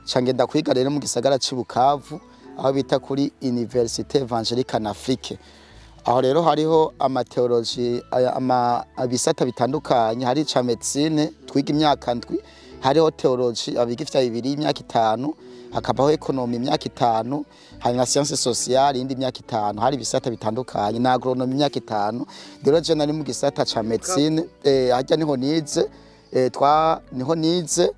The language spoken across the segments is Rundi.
Ca ngenda kwiga rero mu gisagara c'i Bukavu, aho bita kuri Université Évangélique en Afrique. Aho rero hariho ama théologie, ama ibisata bitandukanye. Hari ica médecine, twiga imyaka 7, hariho théologie, abiga ivya bibiri imyaka 5, hakabaho économie imyaka 5, hari na science sociale iyindi imyaka 5. Hari ibisata bitandukanye, na agronomie imyaka 5. Rero je nari mu gisata ca médecine. Harya niho nize, twa niho nize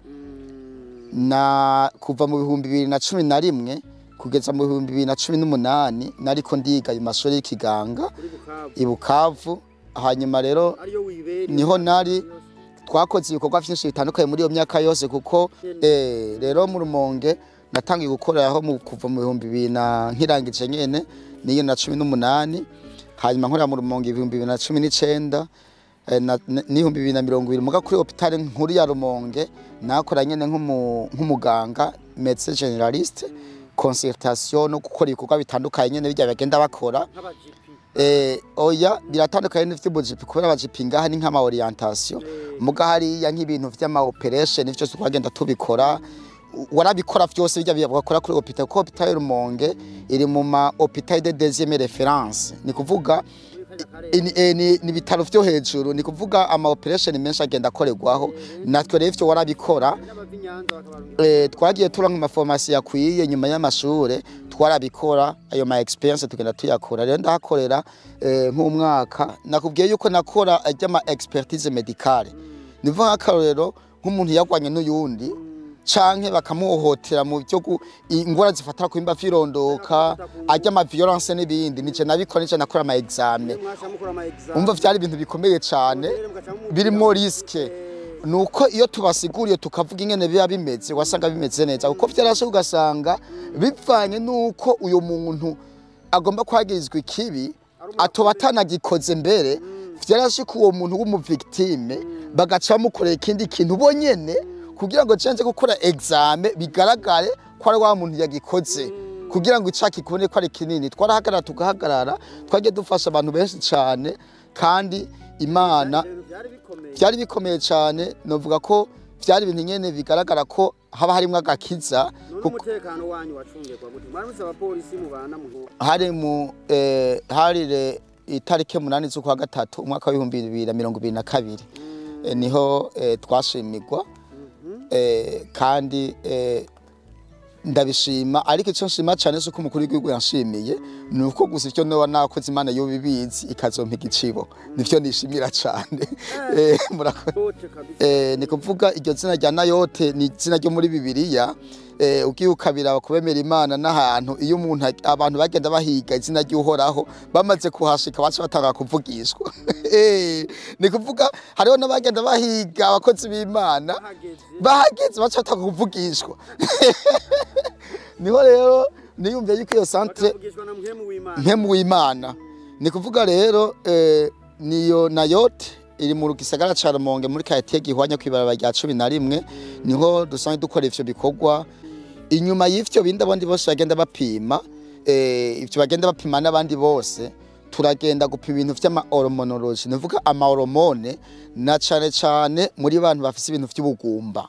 na kuva mu 2011 kugeza mu 2018. Nariko ndiga ayo mashuri y'ikiganga Kuri Bukavu. I Bukavu. Hanyuma rero Ariyo wibere. niho nari. Twakoze ibikorwa vyinshi bitandukanye muri iyo myaka yose, kuko rero mu Rumonge natangiye gukoreraho mu kuva mu bihumbi bibiri na nkirangije nyene niyo na 18. Hanyuma nkorera mu Rumonge 2019 n'2020. Muga kuri hôpital nkuru ya Rumonge nakora nyene nk'umuganga médecin généraliste, consultation no gukora ibikorwa bitandukanye nyene bijya bagenda bakora. Nk'aba GP? Oya, biratandukanye n'ivy'ubu GP, kubera aba GP ngaha ni nk'ama orientation, muga hariya nk'ibintu vy'ama opération vyose twagenda tubikora. Warabikora vyose bijya bakora kuri hôpital, kuko hôpital Rumonge iri mu ma hôpital de deuxième référence, ni kuvuga ni ibitaro vyo hejuru, ni kuvuga ama opération menshi agenda akorerwaho. Natwe rero ivyo warabikora. N'abava i Nyanza bakabarungika. Twagiye turonka ama formation yakwiye nyuma y'amashure, twarabikora. Ayo ma expérience tugenda tuyakora. Rero ndahakorera nk'umwaka. Nakubwiye yuko nakora ajya expertise médicale, nivuga nk'akarorero nk'umuntu yagwanye n'uyundi canke bakamuhohotera mu byo ingwara zifatira ku bihimba vy'irondoka, ajya ama violence n'ibindi, nije nabikora, nije nakora ama examen. Mwasha mukora ama examen. Umva, vyari ibintu bikomeye cane, birimo risque. Nuko iyo tubasiguriye, tukavuga ingene biba bimeze, wasanga bimeze neza, kuko vyarashe ugasanga bivanye nuko uyo muntu agomba kwagirizwa ikibi atoba atanagikoze mbere. Vyarashika uwo muntu w'umu victime bagaca bamukorera ikindi kintu bo nyene kugira ngo cenze gukora examen bigaragare ko ari wa muntu yagikoze, kugira ngo icaki kibone ko ari kinini. Twarahagarara, tugahagarara, twagiye dufasha abantu benshi cane, kandi Imana Ibintu byari bikomeye. Byari bikomeye cyane. Novuga ko byari ibintu nyene bigaragara ko haba harimwo agakiza. None Kuko umutekano wanyu wacungirwa gute? Mwari mufise abapolisi mubana mu hari mu hari itariki 8 z'ukwa gatatu umwaka w'2022, niho twashimirwa, kandi ndabishima. Ariko icyo nshima cyane si uko umukuru w'igihugu yanshimiye, ni uko gusa icyo noba nakoze Imana yobibizi ikazompa igicibo, nivyo nishimira cyane. Murakoze. Yote kabisa. Ni kuvuga iryo zina rya Nayote ni izina ryo muri Bibiliya. Ugiye ukabiraba kubemera Imana n'ahantu iyo umuntu abantu bagenda bahiga izina ry'Uhoraho, bamaze kuhashika baca batanga kuvugishwa. Ni kuvuga hariho n'abagenda bahiga abakozi b'Imana, Bahageze. bahageze baca batanga kuvugishwa. Niho rero niyumviye yuko iyo centre Bakavugishwa na Mpwemu w'Imana. Mpwemu w'Imana. Ni kuvuga rero niyo Nayote iri mu gisagara ca Rumonge, muri quartier Gihwanya, kw'ibarabara rya 11, niho dusanzwe dukora ivyo bikorwa. Inyuma y'ivyo bindi abandi bose bagenda bapima, ivyo bagenda bapima n'abandi bose, turagenda gupima ibintu vy'ama hormonologie, nivuga ama hormone, na cane cane muri bantu bafise ibintu vy'ubugumba,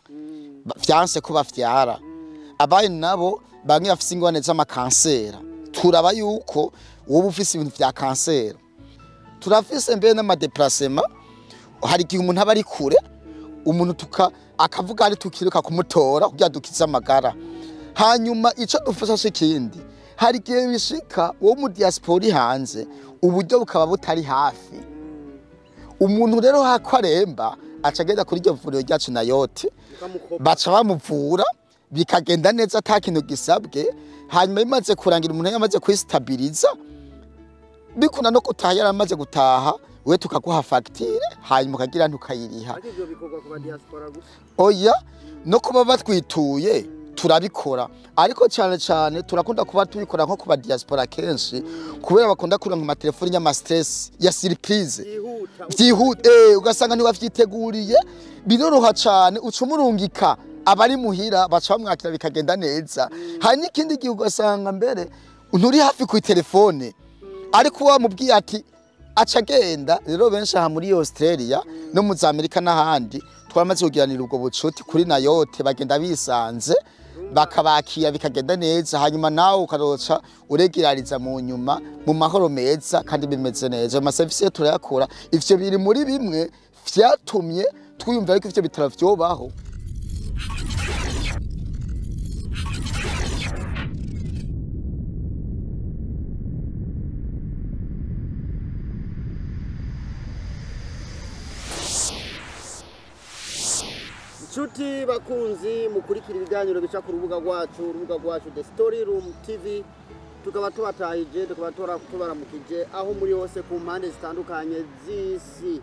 vyanse ko bavyara, abaye nabo bamwe bafise ingorane z'amakansera. Turaba yuko wowe ufise ibintu vya kanseri. Turafise mbere n'ama déplacement. Hari igihe umuntu aba ari kure, umuntu tuka akavuga ari tukiruka kumutora kugira dukize amagara. Hanyuma ico dufasha si ikindi, hari igihe bishika wo mu diaspora uri hanze, uburyo bukaba butari hafi. Umuntu rero hako aremba aca agenda kuri iryo vuriro ryacu Nayote, Mukamukopa. baca bamuvura bikagenda neza, ata kintu gisabwe. Hanyuma bimaze kurangira, umuntu yamaze kwistabiriza, bikunda no gutaha, yaramaze gutaha, we tukaguha fagitire, hanyuma ukagira ntukayiriha. Ariko ivyo bikorwa ku ba diaspora gusa? Oya, no kuba batwituye turabikora, ariko cyane cyane turakunda kuba tubikora nko ku ba diaspora kenshi, kubera bakunda kuronka amatelefoni y'ama stress ya surprise. Byihuta. Byihute, ugasanga ntiwavyiteguriye. Biroroha cane, uca umurungika abari muhira, baca bamwakira bikagenda neza. Hari n'ikindi gihe ugasanga mbere nturi hafi ku telefone, ariko wamubwiye ati aca agenda. Rero benshi aha muri Australia no mu za Amerika n'ahandi twaramaze kugiranira ubwo bucuti kuri Nayote, bagenda bisanze. Bakabakira bikagenda neza, hanyuma nawe ukaroca uregirariza mu nyuma mu mahoro meza kandi bimeze neza. Ayo maserivisi turayakora. Ivyo biri muri bimwe vyatumye twiyumvira yuko ivyo bitaro vyobaho. Inshuti bakunzi mukurikira ibiganiro bica ku rubuga rwacu, urubuga rwacu The Story Room TV, tukaba tubatahije, tukaba tubaramukije aho muri hose ku mpande zitandukanye z'isi.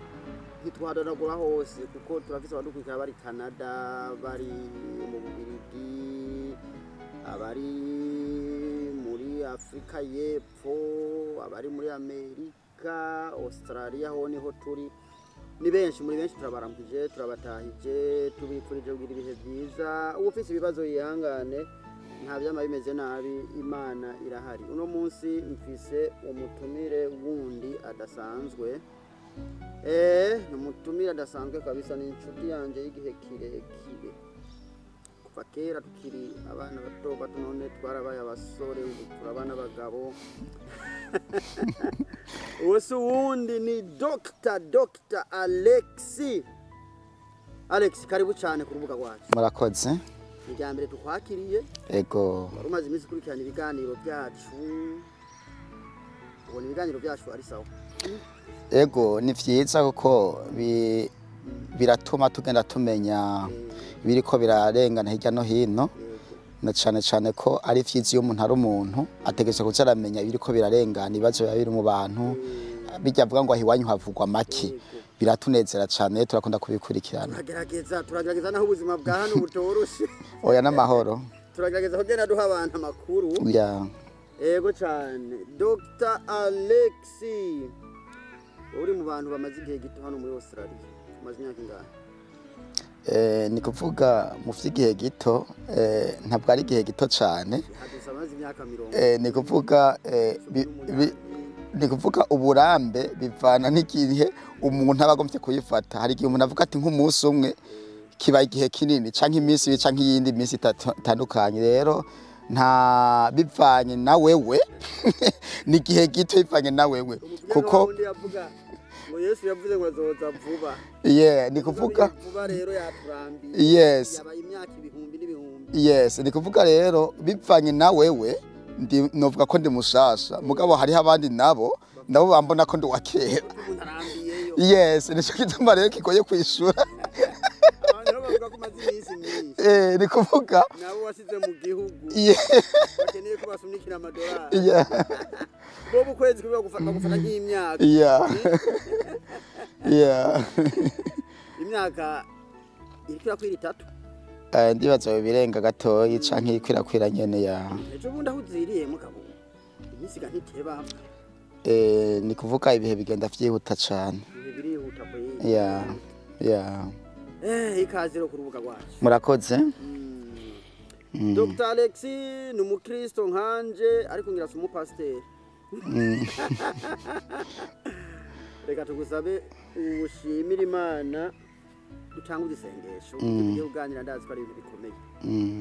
Ntitwadonagura hose kuko turafise abadukurikira bari Canada, bari mu Bubirigi, abari muri Afrika y'Epfo, abari muri Amerika, Australia, ho niho turi ni benshi, muri benshi. Turabaramukije, turabatahije, tubifurije kugira ibihe byiza. Ufise ibibazo yihangane, nta byama bimeze nabi, Imana irahari. Uno munsi mfise umutumire wundi adasanzwe. Ni umutumire adasanzwe kabisa, ni inshuti yanjye y'igihe kirekire, kuva kera tukiri abana bato bato, none twarabaye abasore, ubu turi abana b'abagabo. Uwo si uwundi, ni Dr Alexi. Alex, karibu cyane ku rubuga rwacu. Murakoze. Ni irya mbere tukwakiriye. Ego. Wari umaze iminsi ukurikirana ibiganiro byacu, ubona ibiganiro byacu ari sawa? Ego, ni vyiza kuko biratuma tugenda tumenya ibiriko birarengana hirya no hino, na cane cane ko ari vyiza iyo umuntu ari umuntu ategerezwa kuza aramenya ibiriko birarengana, ibibazo biba biri mu bantu. Bijya avuga ngo aho iwanyu havugwa make. Biratunezera cane, turakunda kubikurikirana. Turagerageza naho ubuzima bwa hano butoroshe. Oya, n'amahoro. Turagerageza kugenda duha abantu amakuru. Ya. Ego cyane. Dr Alexi, uri mu bantu bamaze igihe gito hano muri Australia. Umaze imyaka ingahe? Ni kuvuga mu vy'igihe gito, ntabwo ari igihe gito cane. Hadusa amaze imyaka 80. Ni kuvuga ni kuvuga uburambe bivana n'igihe umuntu aba agomvye kuyifata. Hari igihe umuntu avuga ati nk'umunsi umwe kiba igihe kinini, canke iminsi 2 canke iyindi minsi 3 itandukanye. Rero nta bivanye na wewe, ni igihe gito bivanye na wewe, kuko wundi yavuga ngo Yesu yavuze ngo azoza vuba. Yeah, ni kuvuga vuba rero yaturambiye. Yabaye imyaka ibihumbi n'ibihumbi. Yes, ni kuvuga rero bivanye na wewe ndi novuga ko ndi mushasha, mugabo hariho abandi nabo bambona ko ndi wa kera. Umuntu arambiyeyo. Yes, nico gituma rero kigoye kwishura. Abantu rero bavuga ko umaze iminsi myinshi. Ni kuvuga nabo wasize mu gihugu bakeneye ko basunikira amadolari. Bo ukwezi kumwe bagufata nk'imyaka. Imyaka iriko irakwira 3. Ndibaza birenga gatoyi canke ikwirakwira nyene ya. Ejo bundi aho uziriye mugabo iminsi ga ntiteba. Ni kuvuga ibihe bigenda vyihuta cane. Ibihe birihuta kweri. Yeah. Ikaze rero ku rubuga rwacu. Murakoze. Dr Alexi ni umukristo nkanje, ariko ngira si umupasiteri. Reka tugusabe ushimire Imana, dutange isengesho tugiye kuganira, ndazi ko ari ibintu bikomeye.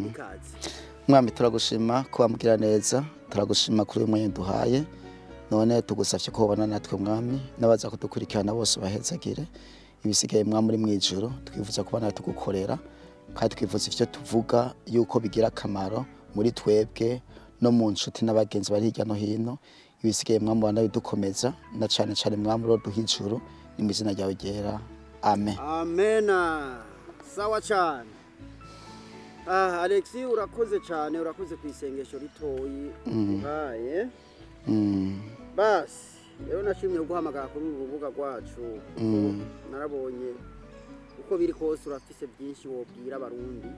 Ikaze. Mwami, turagushima ko wambwira neza, turagushima kuri uyu mwanya duhaye. None tugusavye ko ubana natwe Mwami, n'abaza kudukurikirana bose bahezagire. Ibisigaye Mwami uri mw'ijuru, twifuza kubana tugukorera, kandi twifuza ivyo tuvuga yuko bigira akamaro muri twebwe no mu nshuti n'abagenzi bari hirya no hino. Ibisigaye Mwami ubana bidukomeza, na cane cane Mwami uroduha ijuru. Ni mu izina ryawe ryera, amen. Amena. Sawa cyane. Alexi, urakoze cyane, urakoze ku isengesho ritoyi uhaye. Basi rero nashimye guhamagara kuri uru rubuga rwacu. Narabonye uko biri kose urafise byinshi wobwira Abarundi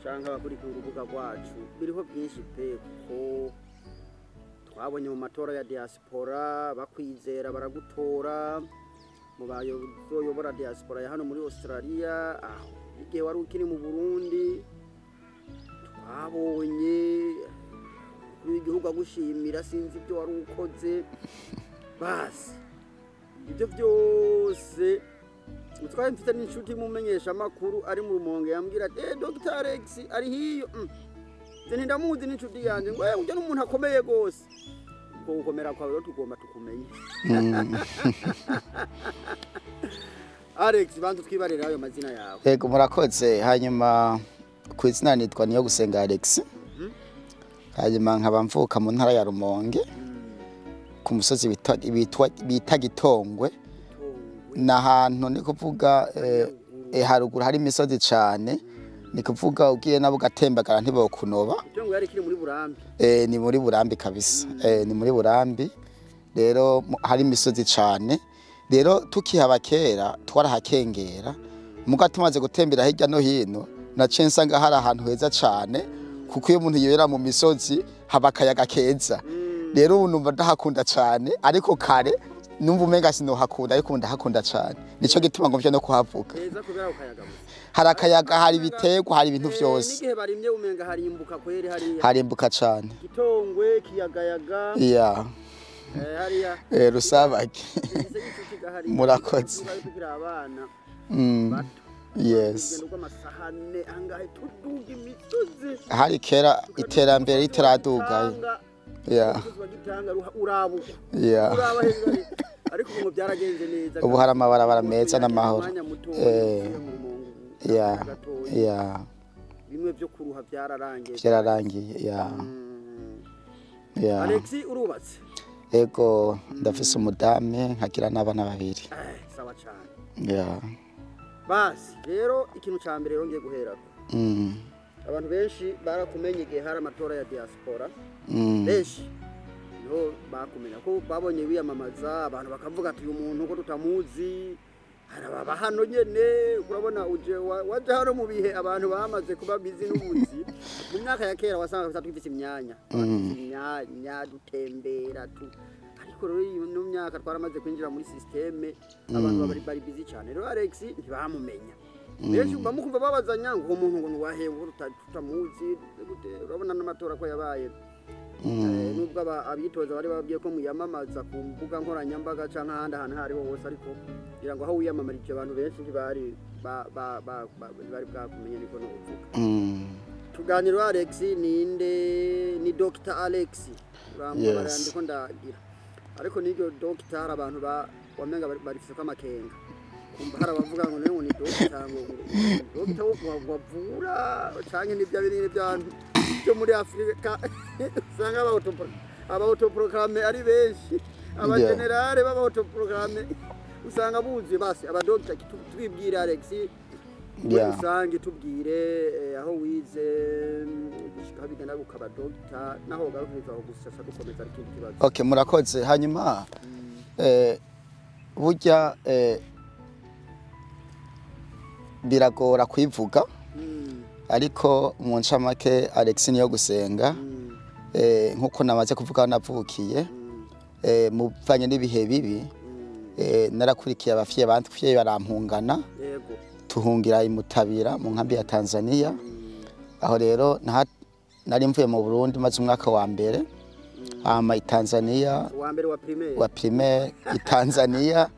canke abakurikira urubuga rwacu. Biriho byinshi pe, kuko twabonye mu matora ya diaspora bakwizera baragutora mu bayoyobora diaspora ya hano muri Australia. Aho igihe wari ukiri mu Burundi twabonye umukuru w'igihugu agushimira, sinzi ibyo wari ukoze. Basi ibyo byose Twari mfite n'inshuti mumenyesha amakuru ari mu Rumonge, yambwira ati Dr Alex ari hiyo. Ndamuzi n'inshuti yanjye, ngo ujya n'umuntu akomeye gose. Ubwo gukomera kwawe rero tugomba tukumenye. Alex, bantu twibarira ayo mazina yawe. Yego, murakoze. Hanyuma ku izina nitwa Niyogusenga Alex. Hanyuma nkaba mvuka mu ntara ya Rumonge, ku musozi bita Gitongwe. Ni ahantu ni kuvuga haruguru hari imisozi cyane, ni kuvuga ugiye nabo ugatembagara ntibokunoba. Gitongwe yari kiri muri Burambi. Ni muri Burambi kabisa. Ni muri Burambi rero hari imisozi cyane. Rero tukihaba kera twarahakengera, muga tumaze gutembera hirya no hino naciye nsanga hari ahantu heza cyane, kuko iyo umuntu yibera mu misozi haba akayaga keza. Rero ubu numva ndahakunda cyane, ariko kare numva umenga sinohakunda, ariko ndahakunda cyane. Nico gituma ngomvye no kuhavuga. Heza kubera akayaga gusa. Hari akayaga, hari ibiterwa, hari ibintu vyose. N'igihe barimye umenga harimbuka kweri hariya. Harimbuka cyane. Gitongwe, Kiyagayaga. Yeah. Hariya. Rusabage. Murakoze. Yes. Hari kera iterambere ritaradugayo. Yeah. Yeah. Ariko ubu byaragenze neza. Ubu hari amabarabara meza n'amahoro. Yeah. Yeah. Bimwe byo kuruha byararangiye. Byararangiye. Yeah. Yeah. Alex, urubatse? Ego, ndafise umudame nkagira n'abana babiri. Sawa cyane. Yeah. Basi rero ikintu ca mbere rero ngiye guherako. Abantu benshi barakumenye igihe hari amatora ya diaspora. Benshi niho bakumenya ko babonye wiyamamaza, abantu bakavuga ati uyu muntu ko tutamuzi, harababa hano nyene. Urabona uje waje hano mu bihe abantu bamaze kuba busy n'ubuzi. Mu myaka ya kera wasanga twifise imyanya, imyanya dutembera tu, ariko rero ino myaka twaramaze kwinjira muri systeme, abantu bari busy cyane. Rero Alex ntibamumenya. Benshi bamukumva babazanya ngo umuntu ngo nuwahewe tutamuzi gute. Urabona n'amatora ko yabaye, nubwo abitoza bari babwiye ko muyamamaza ku mbuga nkoranyambaga canke ahandi ahantu hariho hose, ariko kugira ngo aho wiyamamarije abantu benshi ntibari bari bwakumenye, niko no kuvuga. Tuganira Alex ninde? Ni Dr Alex. Urambara ndiko ndagira, ariko n'iryo Dr abantu wamenga barifise ko amakenga. Kumva hari abavuga ngo nawe ni Dr ngo Dr wavura canke n'ibya binini by'abantu byo muri Afrika. Usanga aba-autoproclame ari benshi, abagenerale b'aba-autoproclame usanga buzuye. Basi abadokita tubibwire Alex muri rusange, tubwire aho wize gushika bigenda gukaba dogita, naho ugarukiriza aho gusa dukomeza ikindi kibazo. Okay, murakoze. Hanyuma burya biragora kwivuga, ariko mu ncamake Alex Niyogusenga, nkuko namaze kuvuga navukiye, muvanye n'ibihe bibi, narakurikiye abafye bantwiye barampungana, tuhungira imutabira mu nkambi ya Tanzania. Aho rero nari mvuye mu Burundi maze umwaka wa mbere, hama i Tanzania wa mbere wa primaire, wa primaire i Tanzania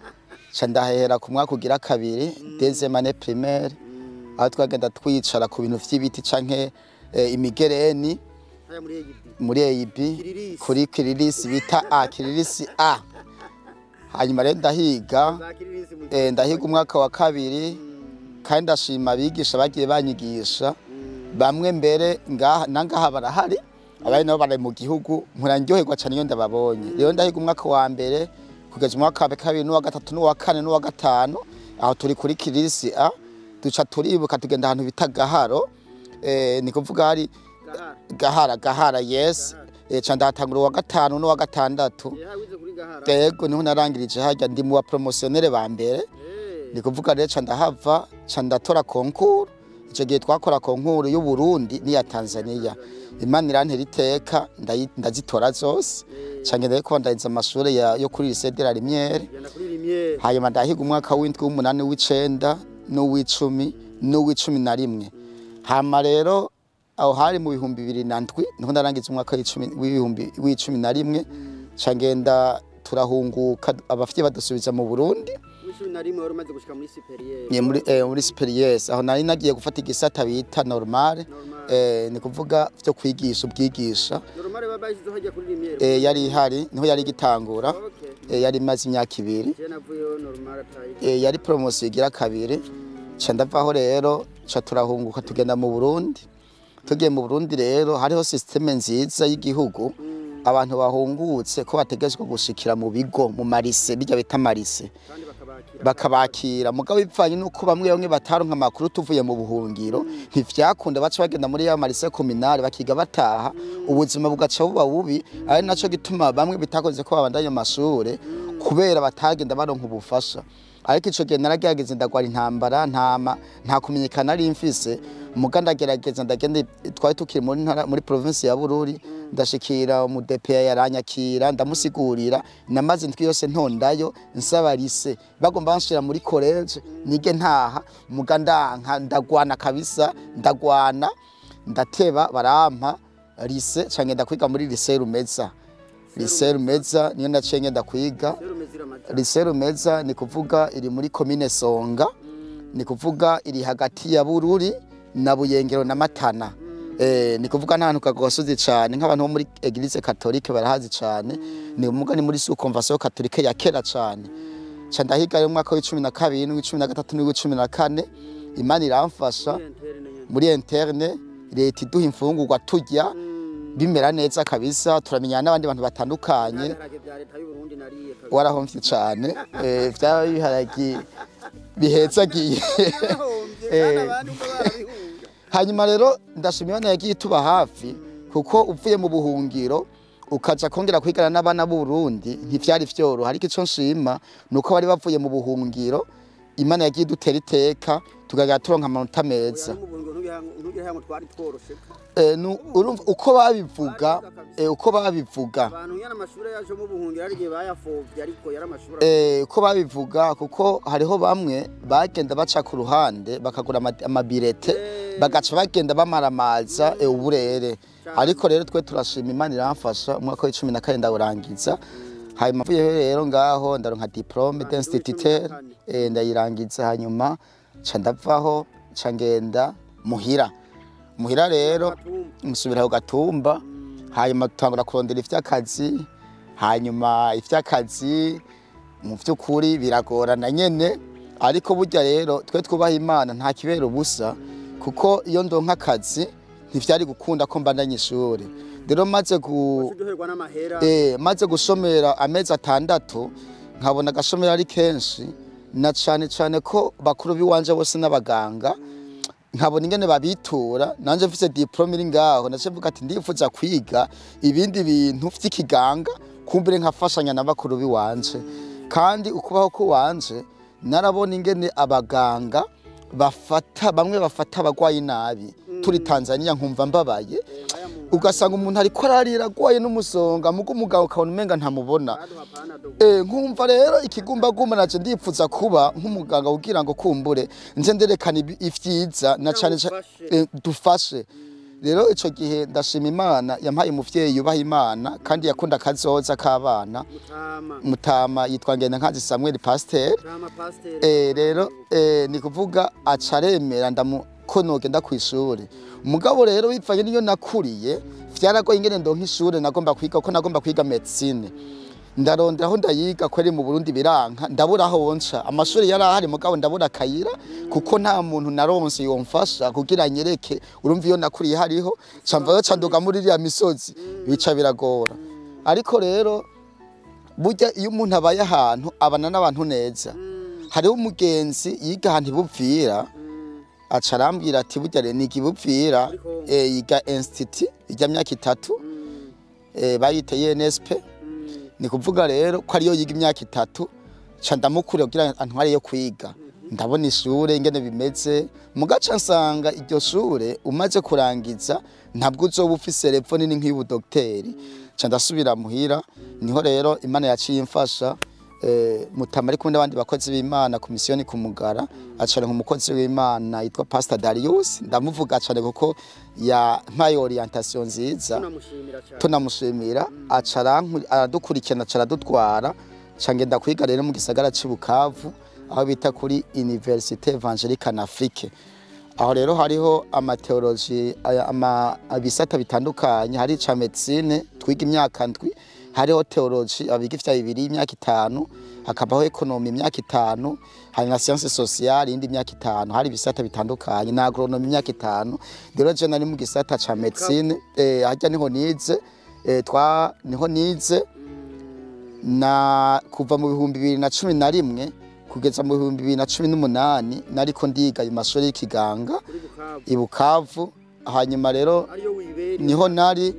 ca ndahera ku mwaka ugira kabiri, deuxième année primaire, aho twagenda twicara ku bintu vy'ibiti canke imigereni muri AIB kuri Kiririsi bita A, Kiririsi A. Hanyuma rero ndahiga, ndahiga umwaka wa kabiri, kandi ndashima abigisha bagiye banyigisha, bamwe mbere ngaha nangaha barahari, abandi nabo bari mu gihugu, mpora cyane iyo ndababonye. Rero ndahiga umwaka wa mbere kugeza umwaka wa kabiri n'uwa gatatu n'uwa kane n'uwa gatanu, aho turi kuri Kiririsi A. Duca turibuka tugenda ahantu bita Gaharo, ni kuvuga hari Gahara, yes. Ca ndatangura uwa gatanu n'uwa gatandatu. Yego, niho narangirije harya, ndi mu ba promotionnaire ba mbere. Ni kuvuga rero ca ndahava, ca ndatora concours. Ico gihe twakora concours y'u Burundi n'iya Tanzania. Imana irantera iteka, ndazitora zose. Ca ngenda ko ndahiza amashure yo kuri Lycée de la Lumière. Hanyuma ndahiga umwaka w'indwi, w'umunani, w'icenda n'uw'icumi n'uw'icumi na rimwe. Hama rero aho hari mu 2007 niho ndarangiza umwaka w'icumi na rimwe, ca ngenda turahunguka, abafite badusubiza mu Burundi. 2011 wari umaze gushika muri supérieur? Ni muri supérieur, aho nari nagiye gufata igisata bita normal. Ni kuvuga vyo kwigisha ubwigisha. Normal baba bayishyizeho hajya kuri Lumière? Yari ihari, niho yari igitangura. Yari imaze imyaka 2. Je navuyeho normal atayi. Yari promotion igira kabiri. Ca ndavaho rero, ca turahunguka tugenda mu Burundi. Tugiye mu Burundi rero hariho système nziza y'igihugu, abantu bahungutse ko bategetswe gushikira mu bigo, mu marise, bijya bita marise, bakabakira. Mugabo bivanye nuko bamwe bataronka amakuru tuvuye mu buhungiro, ntivyakunda, baca bagenda muri ya marise communale bakiga bataha, ubuzima bugaca buba bubi. Ari naco gituma bamwe bitakoze ko babandanya amashure kubera batagenda baronka ubufasha. Ariko ico gihe naragerageza, ndagwara intambara, nta kumenyekana nari mfise, muga ndagerageza ndagenda. Twari tukiri muri ntara, muri province ya Bururi, ndashikira umu DPA yaranyakira, ndamusigurira. Namaze indwi yose ntondayo nsaba lycée, bagomba banshira muri collège nige ntaha, muga ndanka, ndagwana kabisa, ndagwana ndateba, barampa lycée, ca ngenda kwiga muri lycée Rumeza. Lycée Rumeza niyo naciye ngenda kwiga. Lycée Rumeza ni kuvuga iri muri commune Songa, ni kuvuga iri hagati ya Bururi na Buyengero na Matana. Ni kuvuga n'ahantu kagosozi cane, nk'abantu bo muri Église catholique barahazi cane. Ni umuga ni muri sous convention catholique ya kera cane. Ca ndahiga rero umwaka w'12 n'uw'icumi na gatatu n'uw'icumi na kane. Imana iramfasha muri interne, leta iduha imfungurwa turya, bimera neza kabisa, turamenyana n'abandi bantu batandukanye. Ibiharage bya leta y'u Burundi nariye kabisa. Warahomvye cane, vyaba ibiharage bihezagiye. Narahombye, kandi abandi uko barabihunga. Hanyuma rero ndashima Imana yagiye ituba hafi, kuko uvuye mu buhungiro ukaja kongera kwigana n'abana b'u Burundi ntivyari vyoroha. Ariko ico nshima nuko bari bavuye mu buhungiro, Imana yagiye idutera iteka, tukagira turonka amanota meza. Oya, no mu buhungiro ntugire ngo twari tworoshe. Urumva uko babivuga, uko babivuga. Abantu nyana amashuri yaje mu buhungiro ari igihe bayafovye, ariko yari amashuri. Uko babivuga, kuko hariho bamwe bagenda baca ku ruhande bakagura amabirete, bagaca bagenda bamaramaza uburere. Ariko rero twe turashima Imana iramfasha, umwaka w'14 ndawurangiza. Hanyuma mvuyeho rero ngaho ndaronka diplôme d'instituteur, ndayirangiza. Hanyuma ca ndavaho, ca ngenda muhira. Muhira rero musubira ku Gatumba. Hanyuma dutangura kurondera ivy'akazi. Hanyuma ivy'akazi mu vy'ukuri biragorana nyene, ariko burya rero twe twubaha Imana, nta kibera ubusa, kuko iyo ndonka akazi ntivyari gukunda ko mbandanya ishure. Rero maze ku uryoherwa n'amahera. Maze gushomera amezi 6, nkabona agashomera ari kenshi, na cane cane ko bakuru b'iwanje bose n'abaganga, nkabona ingene babitura, nanje mfise diplôme iri ngaho, nace mvuga ati ndifuza kwiga ibindi bintu vy'ikiganga, kumbure nkafashanya na bakuru b'iwanje. Kandi ukubaho kuwanje narabona ingene abaganga bafata bamwe, bafata abagwayi nabi turi Tanzania, nkumva mbabaye. Aya mu Ugasanga umuntu ariko ararira agwaye n'umusonga, mugo umugabo ukabona umenga ntamubona. Baduha Panadol. Nkumva rero ikigumbagumba, naje ndipfuza kuba nk'umuganga kugira ngo kumbure nze nderekana ivyiza na cane Dufashe. Dufashe. Rero ico gihe ndashima Imana yampaye umuvyeyi yubaha Imana kandi yakunda kazoza k'abana. Mutama. Mutama yitwa Ngendankazi Samuel, pasteur. Mutama pasteur. Rero ni kuvuga aca aremera ndamu ko nogenda kw'ishure. Mugabo rero bivanye niyo nakuriye, vyaragoye ingene ndonka ishure nagomba kwiga, ko nagomba kwiga médecine. Ndarondera aho ndayiga kweri mu Burundi biranka, ndabura aho wonca. Amashuri yari ahari, mugabo ndabura akayira, kuko nta muntu naronse yomfasha kugira nyereke. Urumva iyo nakuriye hariho ca mvayo, ca nduga muri iriya misozi, bica biragora. Ariko rero burya iyo umuntu abaye ahantu abana n'abantu neza. Hariho umugenzi yiga ahantu ibuvira, aca arambwira ati burya rero niga ibuvira, Muri Congo. Yiga institut ijya myaka 3, bayita INSP. Ni kuvuga rero ko ariyo yiga imyaka 3, ca ndamukura kugira antware yo kwiga. Ndabona ishure ingene bimeze, mugaca nsanga iryo shure umaze kurangiza ntabwo uzoba ufise repfo nini nk'iy'ubudokiteri. Ca ndasubira muhira. Niho rero Imana yaciye imfasha, Mutama ari kumwe n'abandi bakozi b'Imana ku misiyoni ku Mugara, acara umukozi w'Imana yitwa Pastor Darius. Ndamuvuga cane kuko yampaye orientation nziza. Tunamushimira cyane. Tunamushimira. Aca aradukurikirana, aca aradutwara, ca ngenda kwiga rero mu gisagara c'i Bukavu. aho bita kuri Université Évangélique en Afrique. Aho rero hariho amateoloji, ibisata bitandukanye. Hari ica médecine twiga imyaka 7, hariho théologie abiga ivya bibiri imyaka 5, hakabaho économie imyaka 5, hari na science sociale iyindi imyaka 5. Hari ibisata bitandukanye na agronomie imyaka 5. Rero je nari mu gisata ca médecine. Harya niho nize, twa niho nize na kuva mu 2011 kugeza mu 2018 nariko ndiga ayo mashuri y'ikiganga Kuri Bukavu. I Bukavu. Hanyuma rero Ariyo wibere. niho nari,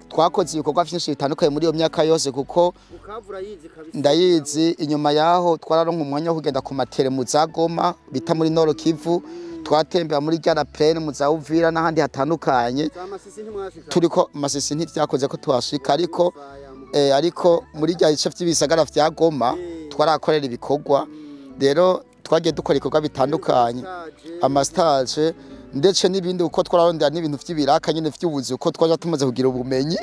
twakoze ibikorwa vyinshi bitandukanye muri iyo myaka yose kuko Bukavu urayizi kabisa. Ndayizi. Inyuma yaho twararonka umwanya wo kugenda ku matere mu za Goma bita muri Nord Kivu, twatembera muri Rya Plaine mu za Uvira n'ahandi hatandukanye. Za Masisi ntimwashika? Turiko Masisi ntivyakoze ko tuhashika, ariko ariko muri rya bice vy'ibisagara vya Goma twarakorera ibikorwa. Rero twagiye dukora ibikorwa bitandukanye, ama stage ndetse n'ibindi, uko twararondera n'ibintu vy'ibiraka nyene vy'ubuzi, uko twaja tumaze kugira ubumenyi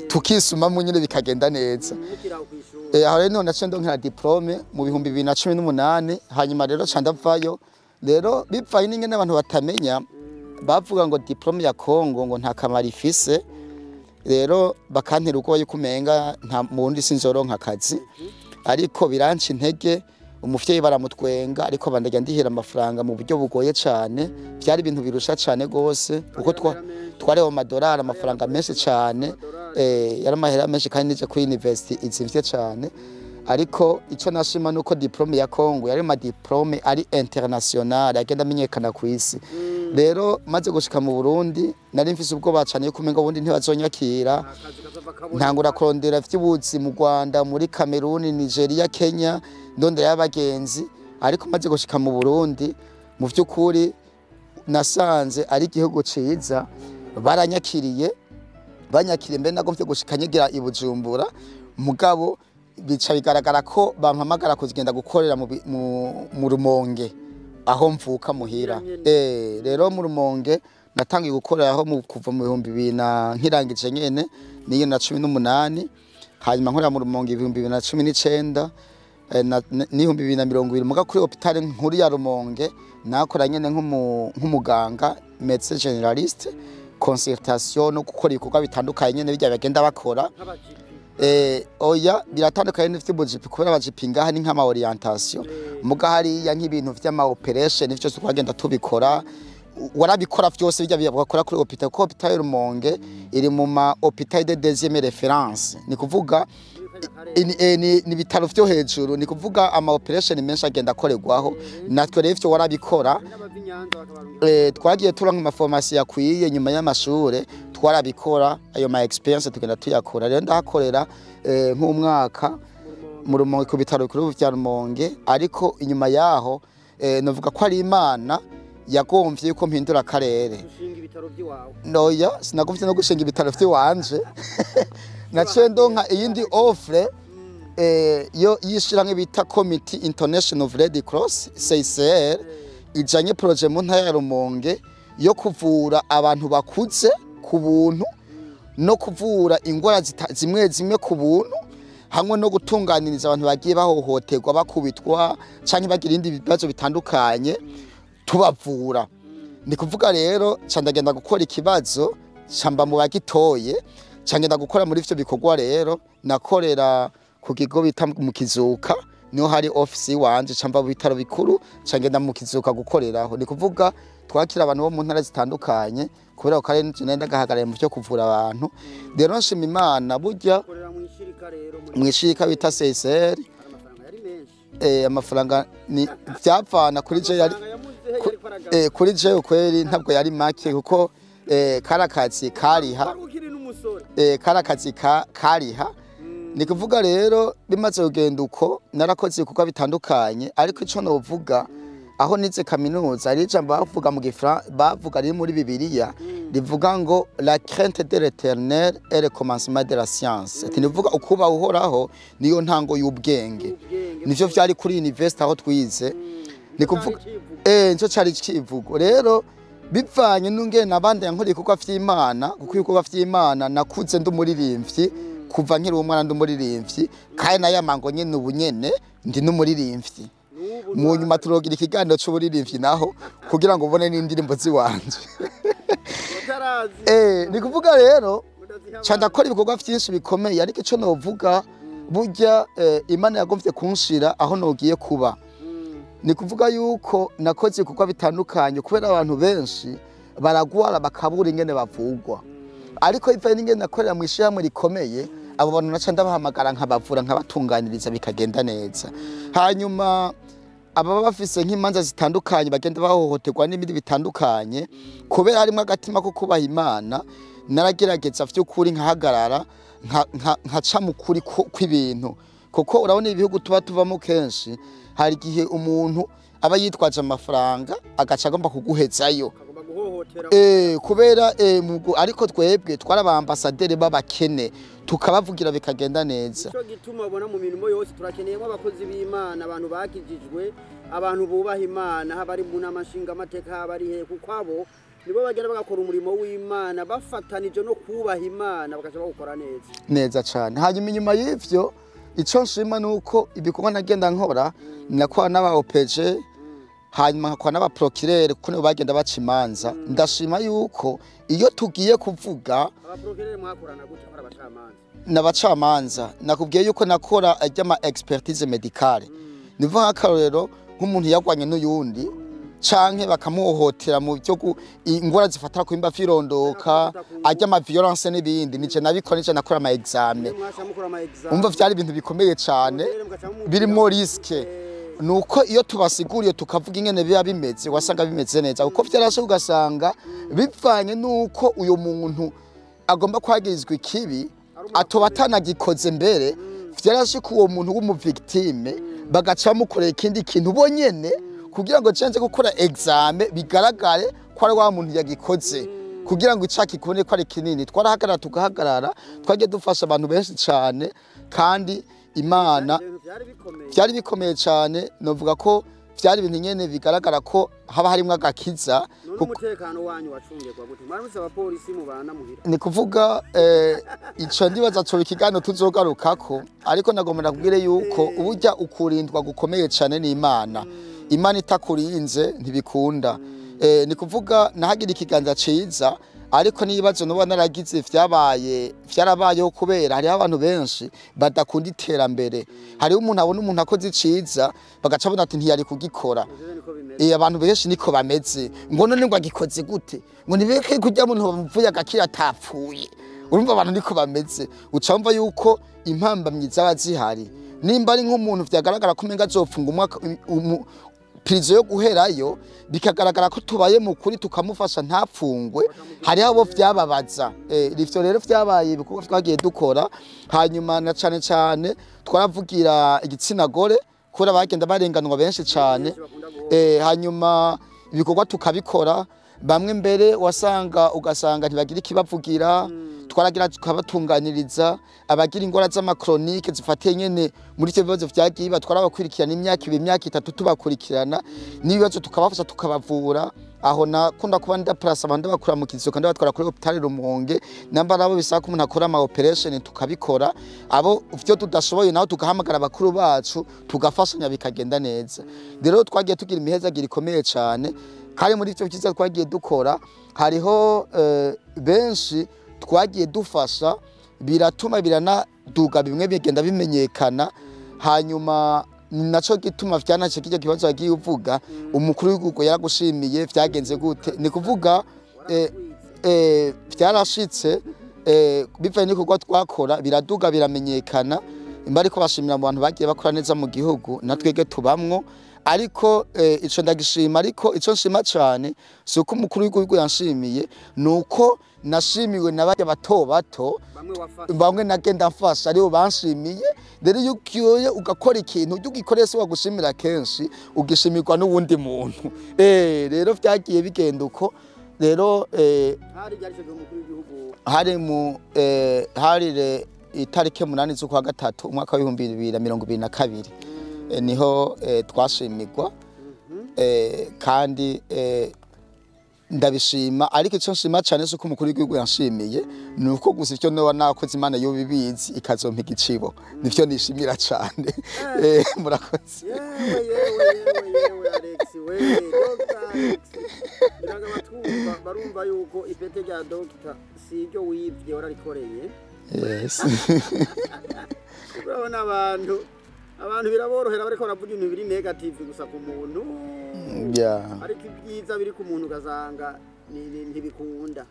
tukisumamo nyene bikagenda neza. Mukiri aho kw'ishuri. Aho rero naciye ndonkera diplôme mu 2018. Hanyuma rero ca ndavayo. Rero bivanye n'ingene abantu batamenya, bavuga ngo diplôme ya Congo ngo nta kamaro ifise. Rero bakantera ubwoba yuko umenga nta mu wundi sinzoronka akazi, ariko biranca intege. Umuvyeyi baramutwenga, ariko bandajya ndihira amafaranga mu buryo bugoye cane. Byari ibintu birusha cane gose kuko twareba amadolari, amafaranga menshi cane. Yari amahera menshi kandi nije kuri university izimvye cane. Ariko ico nashima nuko diplôme ya Congo yari ma diplôme ari international, agenda amenyekana ku isi. Rero maze gushika mu Burundi nari mfise ubwoba cane yuko umenga ubundi ntibazonyakira. Akazi kazava kaboneka. Ntangura kurondera vy'ubuzi mu Rwanda, muri Cameroon, Nigeria, Kenya, ndondera y'abagenzi. Ariko maze gushika mu Burundi, mu vy'ukuri nasanze ari igihugu ciza. Baranyakiriye, banyakiriye mbere nagomvye gushika nyigira i Bujumbura, mugabo bica bigaragara ko bampamagara kugenda gukorera mu Rumonge aho mvuka muhira. Rero mu Rumonge natangiye gukorera aho mu kuva mu 2000 na nkirangije nyene niyo na 18. Hanyuma nkorera mu Rumonge 2019 n'2020, muga kuri hôpital nkuru ya Rumonge nakora nyene nk'umuganga médecin généraliste, consultation no gukora ibikorwa bitandukanye nyene bijya bagenda bakora. Nk'aba GP. Oya, biratandukanye n'ivy'ubujipi kubera abajipi ngaha ni nk'ama orientation, muga hariya nk'ibintu vy'ama opération vyose twagenda tubikora. Warabikora vyose bijya bakora kuri hôpital, kuko hôpital ya Rumonge iri mu ma hôpital de deuxième référence, ni kuvuga ni ibitaro vyo hejuru, ni kuvuga ama opération menshi agenda akorerwaho. Natwe rero ivyo warabikora. N'abava i Nyanza bakabarungika. Twagiye turonka ama formation akwiye nyuma y'amashure, twarabikora. Ayo ma expérience tugenda tuyakora. Rero ndahakorera nk'umwaka mu Rumonge ku bitaro bikuru vya Rumonge. Ariko inyuma yaho novuga ko ari Imana yagomvye yuko mpindura akarere. Gushinga ibitaro by'iwawe. Noya, sinagomvye no gushinga ibitaro vy'iwanje. Naciye ndonka iyindi offre yo yishirahamwe bita Committee International of Red Cross, CICR, ijanye projet mu ntara ya Rumonge yo kuvura abantu bakuze ku buntu no kuvura ingwara zimwe zimwe ku buntu, hamwe no gutunganiriza abantu bagiye bahohoterwa, bakubitwa canke bagira ibindi bibazo bitandukanye, tubavura. Ni kuvuga rero ca ndagenda gukora ikibazo, ca mba mu bagitoye, ca ngenda gukora muri ivyo bikorwa. Rero nakorera ku kigo bita mu Kizuka, niho hari office iwanje. Ca mba mu bitaro bikuru, ca ngenda mu Kizuka gukoreraho. Ni kuvuga twakira abantu bo mu ntara zitandukanye, kubera ko kare nari ndagahagarariye mu vyo kuvura abantu. Rero nshima Imana burya. Korera mu ishirika rero muri Mw'ishirika bita CICR. Amafaranga yari menshi. Amafaranga ni vyavana kuri je yari Amafaranga yamuzehe yari faragara. Kuri je kweri ntabwo yari make, kuko karakazi kariha. Wari ukiri n'umusore. Karakazi kariha. Ni kuvuga rero bimaze kugenda uko, narakoze ibikorwa bitandukanye. Ariko ico novuga, aho nize kaminuza hari ijambo bavuga mu gifra bavuga riri muri Bibiliya rivuga ngo "La crainte de l'Éternel est le commencement de la science." Ati nivuga ukuba Uhoraho niyo ntango y'ubwenge. Ubwenge. Nivyo vyari kuri university aho twize, ni kuvuga Cari icivugo. Nico cari icivugo. Rero bivanye n'ungene nabandi nkora ibikorwa vy'Imana, kuko ibikorwa vy'Imana nakuze ndi umuririmbyi, kuva nkiri umwana ndi umuririmbyi, kandi nayo mango nyene ubu nyene ndi n'umuririmbyi. Mu nyuma turogira ikiganiro c'uburirimbyi naho kugira ngo ubone n'indirimbo ziwanje. Ni kuvuga rero ca ndakora ibikorwa vyinshi bikomeye, ariko ico novuga burya Imana yagomvye kunshira aho nogiye kuba. Ni kuvuga yuko nakoze ibikorwa bitandukanye kubera abantu benshi baragwara bakabura ingene bavugwa, ariko ivaye n'ingene nakorera mu ishirahamwe rikomeye, abo bantu naca ndabahamagara nkabavura nkabatunganiriza bikagenda neza. Hanyuma ababa bafise nk'imanza zitandukanye bagenda bahohoterwa n'ibindi bitandukanye, kubera harimo agatima ko kubaha Imana, naragerageza vy'ukuri nkahagarara nkaca mu kuri kw'ibintu, kuko urabona ibihugu tuba tuvamo kenshi hari igihe umuntu aba yitwaje amafaranga agaca agomba kuguhezayo kubera ariko twebwe twari abambasaderi b'abakene tukabavugira bikagenda neza. Ico gituma ubona mu mirimo yose turakeneyemo abakozi b'Imana, abantu bakijijwe, abantu bubaha Imana, haba ari mu nama nshingamateka, haba ari he, kuko abo nibo bagenda bagakora umurimo w'Imana bafatanije no kubaha Imana bakaca bawukora neza neza cyane. Hanyuma inyuma y'ivyo ico nshima nuko ibikorwa nagenda nkora nakora n'aba OPG, hanyuma nkakora n'aba procureur kuko nibo bagenda baca imanza. Ndashima yuko iyo tugiye kuvuga aba procureur mwakorana gute ko abacamanza n'abacamanza, nakubwiye yuko nakora ajyama expertise médicale. Nivuga nk'akarorero nk'umuntu yagwanye n'uyundi canke bakamuhohotera mu byo ingwara zifatira ku imba firondoka ajya ama violence n'ibindi, nije nabikora, nije nakora ama examen. Umva vyari ibintu bikomeye cane birimo risque. Nuko iyo tubasiguriye tukavuga ingene biba bimeze wasanga bimeze neza, kuko vyarashe ugasanga bivanye nuko uyo muntu agomba kwagirizwa ikibi atoba atanagikoze mbere, vyarashe ko uwo muntu w'umuvictime bagaca bamukorera ikindi kintu bonyene kugira ngo cenze gukora examen bigaragare ko ari wa muntu yagikoze, kugira ngo icaki kubone ko ari kinini. Twarahagarara tugahagarara, twagiye dufasha abantu benshi cane kandi Imana byari bikomeye cane. Novuga ko byari ibintu nyene bigaragara ko haba harimo agakiza. N'umutekano wanyu wacungirwa gute? Mwaramutse abapolisi mubana muhira? Ni kuvuga ico ndibaza co ikiganiro tuzogarukako, ariko nagomba nakubwire yuko uburya ukurindwa gukomeye cane n'Imana. Imana itakurinze ntibikunda. Ni kuvuga nahagira ikiganza ciza, ariko n'ibibazo nuba naragize vyabaye vyarabayeho kubera hariho abantu benshi badakunda iterambere. Hariho umuntu abona umuntu akoze iciza bagaca abona ati ntiyari kugikora. Abantu benshi niko bameze, ngo none ngo agikoze gute, ngo nibeke kurya muntu bamuvuye agakira atapfuye. Urumva abantu niko bameze, uca wumva yuko impambamyi zaba zihari. Nimba ari nk'umuntu vyagaragara ko umenga azopfunga umwaka prison yo guherayo, bikagaragara ko tubaye mukuri tukamufasha ntapfungwe, hariho abo vyababaza. Ivyo rero vyabaye ibikorwa twagiye dukora. Hanyuma na cane cane twaravugira igitsina gore kubera bagenda barenganwa benshi cane. Hanyuma ibikorwa tukabikora, bamwe mbere wasanga ugasanga ntibagira ikibavugira, twaragira tukabatunganiriza. Abagira ingwara z'amakronike zifatiye nyene muri ivyo bibazo vyagiye twarabakurikirana imyaka ibiri, imyaka itatu tubakurikirana n'ibibazo tukabafasha tukabavura. Aho nakunda kuba ndaplasa abantu bakura mu kizuka ndabatwara kuri hôpital Rumonge, namba nabo bisaba ko umuntu akora ama operation tukabikora. Abo ivyo tudashoboye naho tugahamagara abakuru bacu tugafashanya bikagenda neza. Rero twagiye tugira imihezagiro ikomeye cane, kandi muri ivyo vyiza twagiye dukora hariho benshi twagiye dufasha, biratuma biranaduga bimwe bigenda bimenyekana. Hanyuma naco gituma vyanace kijya kibazo yagiye uvuga umukuru w'igihugu yaragushimiye vyagenze gute. Ni kuvuga vyarashitse bivanye n'ibikorwa twakora biraduga biramenyekana. Imba ariko bashimira mu bantu bagiye bakora neza mu gihugu natwege tubamwo, ariko ico ndagishima. Ariko ico nshima cane si uko umukuru w'igihugu yanshimiye, nuko nashimiwe n'abajya bato bato bamwe nagenda mfasha aribo banshimiye. Rero iyo ugiye ugakora ikintu ujye ugikorera se wagushimira kenshi ugishimirwa n'uwundi muntu. Rero vyagiye bigenda uko. Rero hari mu hari itariki 8 z'ukwa gatatu umwaka wa 2022 niho twashimirwa. Kandi Ndabishima, ariko icyo nshima cyane si uko umukuru w'igihugu yanshimiye, ni uko gusa icyo noba nakoze Imana yo bibizi ikazompa igicibo, nivyo nishimira cyane. Murakoze. Yewe, yewe, yewe, yewe, Alex we, Dr Alex, biraga batwumva barumva yuko ipete rya Dr si iryo wibye, wararikoreye. Yes. Urabona abantu biraborohera, bariko baravuga ibintu biri negative gusa ku muntu, ariko ibyiza biri ku muntu ugasanga ntibikunda.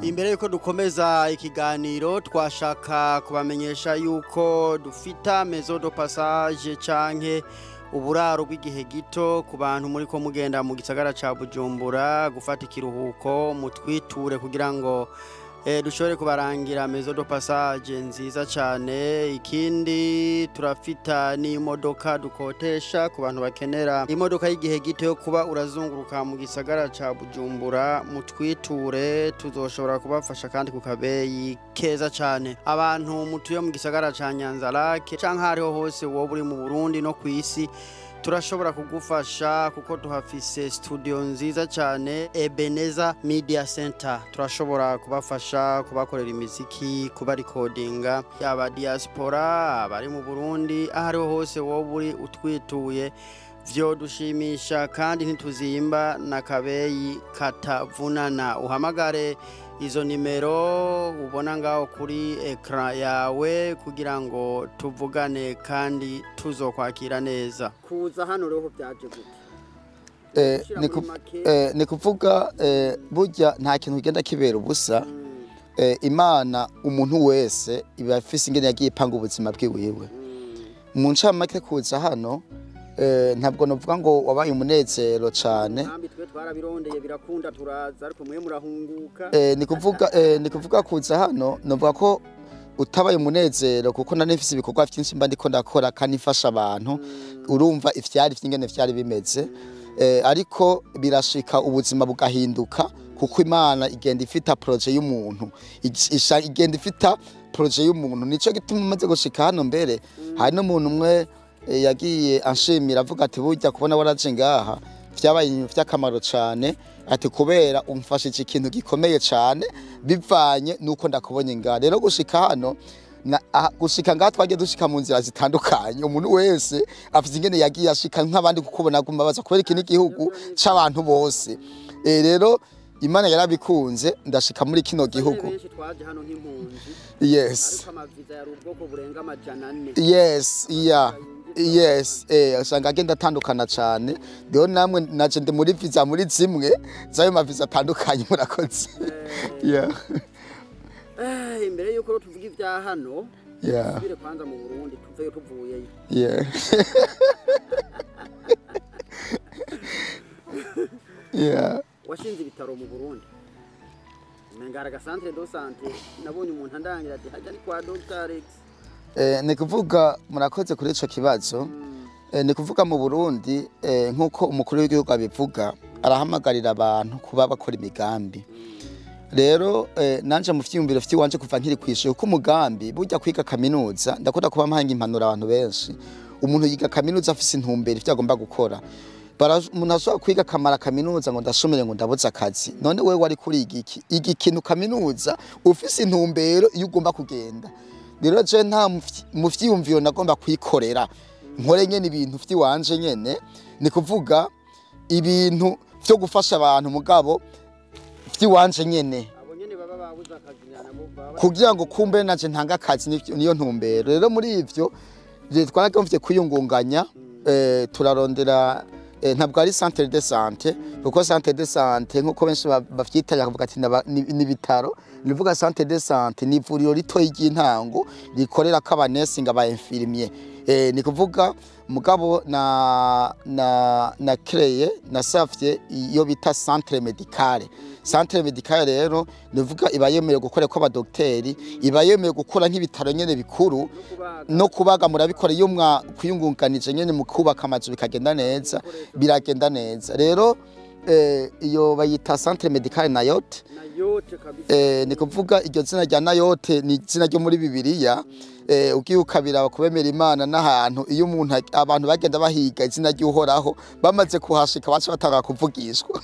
Imbere yuko dukomeza ikiganiro, twashaka kubamenyesha yuko dufita maison de passage canke uburaro bw'igihe gito ku bantu muri ko mugenda mu gisagara ca Bujumbura gufata ikiruhuko. Mutwiture kugira ngo dushobore kubarangira maison de passage nziza cyane. Ikindi, turafita n'imodoka dukotesha ku bantu bakenera imodoka y'igihe gito yo kuba urazunguruka mu gisagara ca Bujumbura. Mutwiture, tuzoshobora kubafasha kandi ku kabeyi keza cyane. Abantu mutuye mu gisagara ca Nyanza-Lac canke ahariho hose wowe uri mu Burundi no ku isi, turashobora kugufasha kuko tuhafise studio nziza cyane, Ebeneza Media Center. Turashobora kubafasha kubakorera imiziki, kubarikodinga, yaba diaspora, abari mu Burundi, aho ariho hose wowe uri utwituye vyo dushimisha, kandi ntituzimba na kabeyi katavunana. Uhamagare izo nimero ubona ngaho kuri écran yawe kugira ngo tuvugane, kandi tuzokwakira neza. Kuza hano rero byaje gute? Gushira ni muri make. Ni kuvuga burya nta kintu kigenda kibera ubusa. Imana umuntu wese iba ifise ingene yagiye ipanga ubuzima bwiwiwe. Mu ncamake, kuza hano ntabwo novuga ngo wabaye umunezero cane. Nkambi twe twarabirondeye birakunda turaza, ariko mwe murahunguka. Ni kuvuga kuza hano novuga ko utabaye umunezero, kuko nari mfise ibikorwa vyinshi mba ndiko ndakora kandi mfasha abantu. Urumva ivyari vy'ingene vyari bimeze, ariko birashika ubuzima bugahinduka, kuko Imana igenda ifita projet y'umuntu. Igenda ifita projet y'umuntu. Nico gituma umaze gushika hano, mbere hari n'umuntu umwe yagiye anshimira avuga ati: "Burya kubona waraje ngaha vyabaye ibintu vy'akamaro cane," ati: "Kubera umfashije ikintu gikomeye cane bivanye nuko ndakubonye ngaha." Rero gushika hano gushika ngaha, twagiye dushika mu nzira zitandukanye. Umuntu wese afite ingene yagiye ashika nk'abandi, kukubona guma baza kubera iki n'igihugu c'abantu bose. Rero Imana yarabikunze ndashika muri kino gihugu. Benshi twaje hano nk'impunzi, ariko amaviza yari ubwoko burenga 400. Yes, usanga agenda atandukana cane. Rero namwe naje ndi muri visa, muri zimwe z'ayo maviza atandukanye. Murakoze, yeah. Imbere yuko rero tuvuga ibya hano, dusubire kwanza mu Burundi, tuveyo tuvuyeyo. Washinze ibitaro mu Burundi, umenga hari agacentre de santé nabonye umuntu andangira ati: "Hajya ni kwa Dr Alex." Ni kuvuga, murakoze kuri ico kibazo. Ni kuvuga mu Burundi, nk'uko umukuru w'igihugu abivuga, arahamagarira abantu kuba bakora imigambi. Rero nanje mu vyiyumviro vy'iwanje kuva nkiri kw'ishure, kuko umugambi burya kwiga kaminuza, ndakunda kuba mpanga impanuro abantu benshi. Umuntu yiga kaminuza afise intumbero ivyo agomba gukora. Umuntu ashobora kwiga akamara kaminuza ngo ndashomere, ngo ndabuze akazi. None wewe wari kuriga iki? Iga ikintu kaminuza ufise intumbero iyo ugomba kugenda. Rero je nta mu vyiyumviro nagomba kwikorera, nkore nyene ibintu vy'iwanje nyene, ni kuvuga ibintu vyo gufasha abantu, mugabo vy'iwanje nyene. Abo nyene baba babuze akazi nabo baba Kugira ngo kumbe naje ntanga akazi, niyo ntumbero. Rero muri ivyo twaragomvye kwiyungunganya, turarondera, ntabwo ari centre de santé, kuko centre de santé nkuko benshi bavyitarira bakavuga ati ni ibitaro. Nivuga centre de santé ni ivuriro ritoyi ry'intango rikorera ko abanesinga, aba infirmier. Ni kuvuga mugabo na créé, nasavye iyo bita centre médical. Centre médical rero nivuga iba yemerewe gukora ko abadokteri, iba yemerewe gukora nk'ibitaro nyene bikuru. No kubaga. No kubaga murabikora iyo mwa kwiyungunganije nyene mu kubaka amazu bikagenda neza, biragenda neza. Rero iyo bayita centre médical Nayot. Nayote kabisa. Ni kuvuga iryo zina rya Nayote ni izina ryo muri Bibiliya. Ugiye ukabira kubemera Imana n'ahantu iyo umuntu abantu bagenda bahiga izina ry'Uhoraho bamaze kuhashika baca batanga kuvugishwa.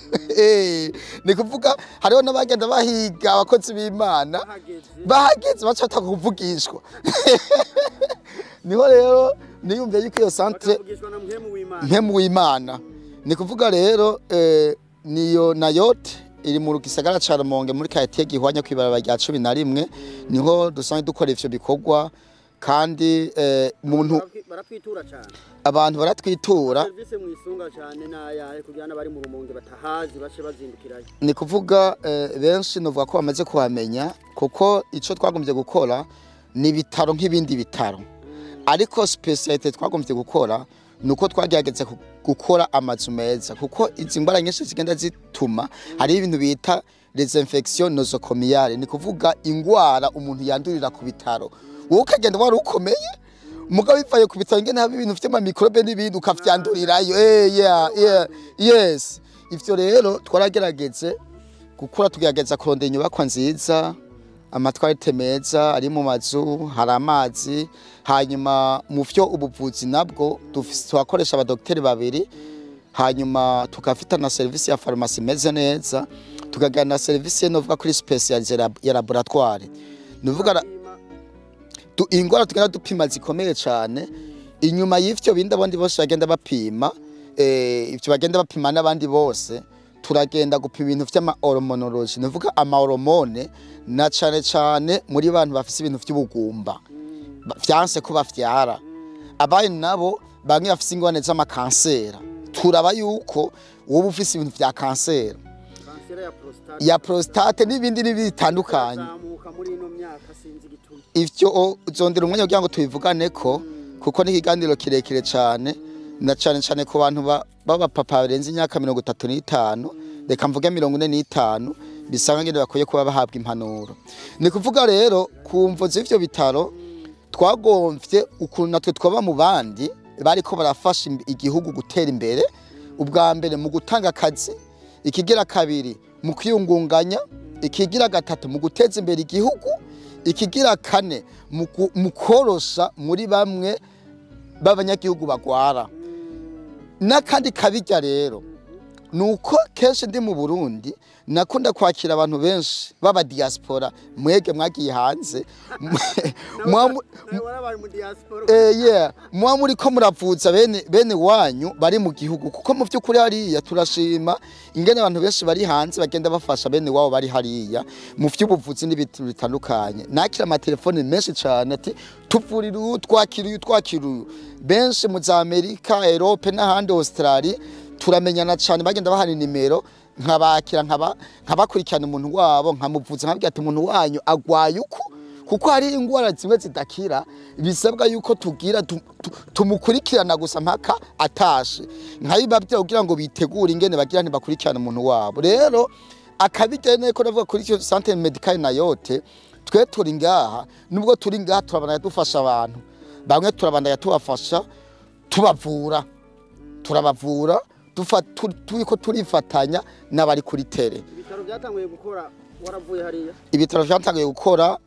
Ni kuvuga hariho n'abagenda bahiga abakozi b'Imana bahageze baca batanga kuvugishwa. Niho rero niyumviye yuko iyo centre Mpemu w'Imana. Ni kuvuga rero niyo Nayote iri mu gisagara ca Rumonge muri quartier Gihwanya kwibarabara rya 11 niho dusanzwe dukora ivyo bikorwa kandi muntu baratwitura cyane, abantu baratwitura service mwisunga cyane nayahe kugira n'abari mu Rumonge batahazi bace bazindukirayo. Ni kuvuga benshi novuga ko bamaze kuhamenya kuko ico twagombye gukora ni bitaro nk'ibindi bitaro, ariko specialite twagombye gukora nuko twagerageza gukora amazu meza kuko izi ndwara nyinshi zigenda zituma hari ibintu bita les infections nosocomiales, ni kuvuga ingwara umuntu yandurira ku bitaro wowe ukagenda wari ukomeye mugabo bivaye ku bitaro ingene haba ibintu vy'ama microbe n'ibindi ukavyandurirayo. Yes, ivyo rero twaragerageze gukora, tugerageza kurondera inyubakwa nziza, amatwarete meza ari mu mazu, hari amazi. Hanyuma mu vyo ubuvuzi nabwo twakoresha abadokteri babiri, hanyuma tukafita na service ya farumasi imeze neza, tukagira na service novuga kuri specialisé ya laboratoire. Nuvuga ingwara tugenda dupima zikomeye cyane. Inyuma y'ivyo bindi abandi bose bagenda bapima, ivyo bagenda bapima n'abandi bose turagenda gupima ibintu vy'ama hormonology, nuvuga ama hormone na cane cane muri bantu bafise ibintu vy'ubugumba vyanse ko bavyara, abaye nabo bamwe bafise ingwane z'amakansera. Turaba yuko wowe ufise ibintu vya kansera ya prostate n'ibindi n'ibitandukanye ivyo uzondera umwanya kugira ngo tubivugane ko kuko ni ikiganiro kirekire cane na cane cane ku bantu baba papa barenze imyaka 35 reka mvuge 45 bisanga ngende bakwiye kuba bahabwa impanuro. Ni kuvuga rero ku mvo z'ivyo bitaro twagomvye ukuntu natwe twaba mu bandi bariko barafasha igihugu gutera imbere, ubwa mbere mu gutanga akazi, ikigira kabiri mu kwiyungunganya, ikigira gatatu mu guteza imbere igihugu, ikigira kane mu korosha muri bamwe b'abanyagihugu bagwara. N'akandi kabirya rero nuko kenshi ndi mu Burundi nakunda kwakira abantu benshi baba diaspora, mwege mwagiye hanze mwa muri ko muravuza bene wanyu bari mu gihugu, kuko mu by'ukuri hariya turashima ingene abantu benshi bari hanze bagenda bafasha bene wabo bari hariya mu by'ubuvuzi n'ibintu bitandukanye. Nakira amatelefone menshi cyane ati tuvurira uyu, twakira uyu, twakira uyu, benshi mu za Amerika, Europe n'ahandi, Australia turamenyana cyane, bagenda bahana nimero nkabakira nkabakurikirana umuntu wabo nkamuvuza nkabwira ati umuntu wanyu agwaye uku, kuko hari ingwara zimwe zidakira bisabwa yuko tugira tumukurikirana gusa mpaka atashe, nkabibabwira kugira ngo bitegure ingene bagira ntibakurikirana umuntu wabo. Rero akabigene ko navuga kuri centre médicale Nayote, twe turi ngaha nubwo turi ngaha turabandanya dufasha abantu bamwe, turabandanya tubafasha tubavura, turabavura turiko turifatanya n'abari kuri tere. Ibitaro byatanguye gukora waravuye hariya? Ibitaro byatanguye gukora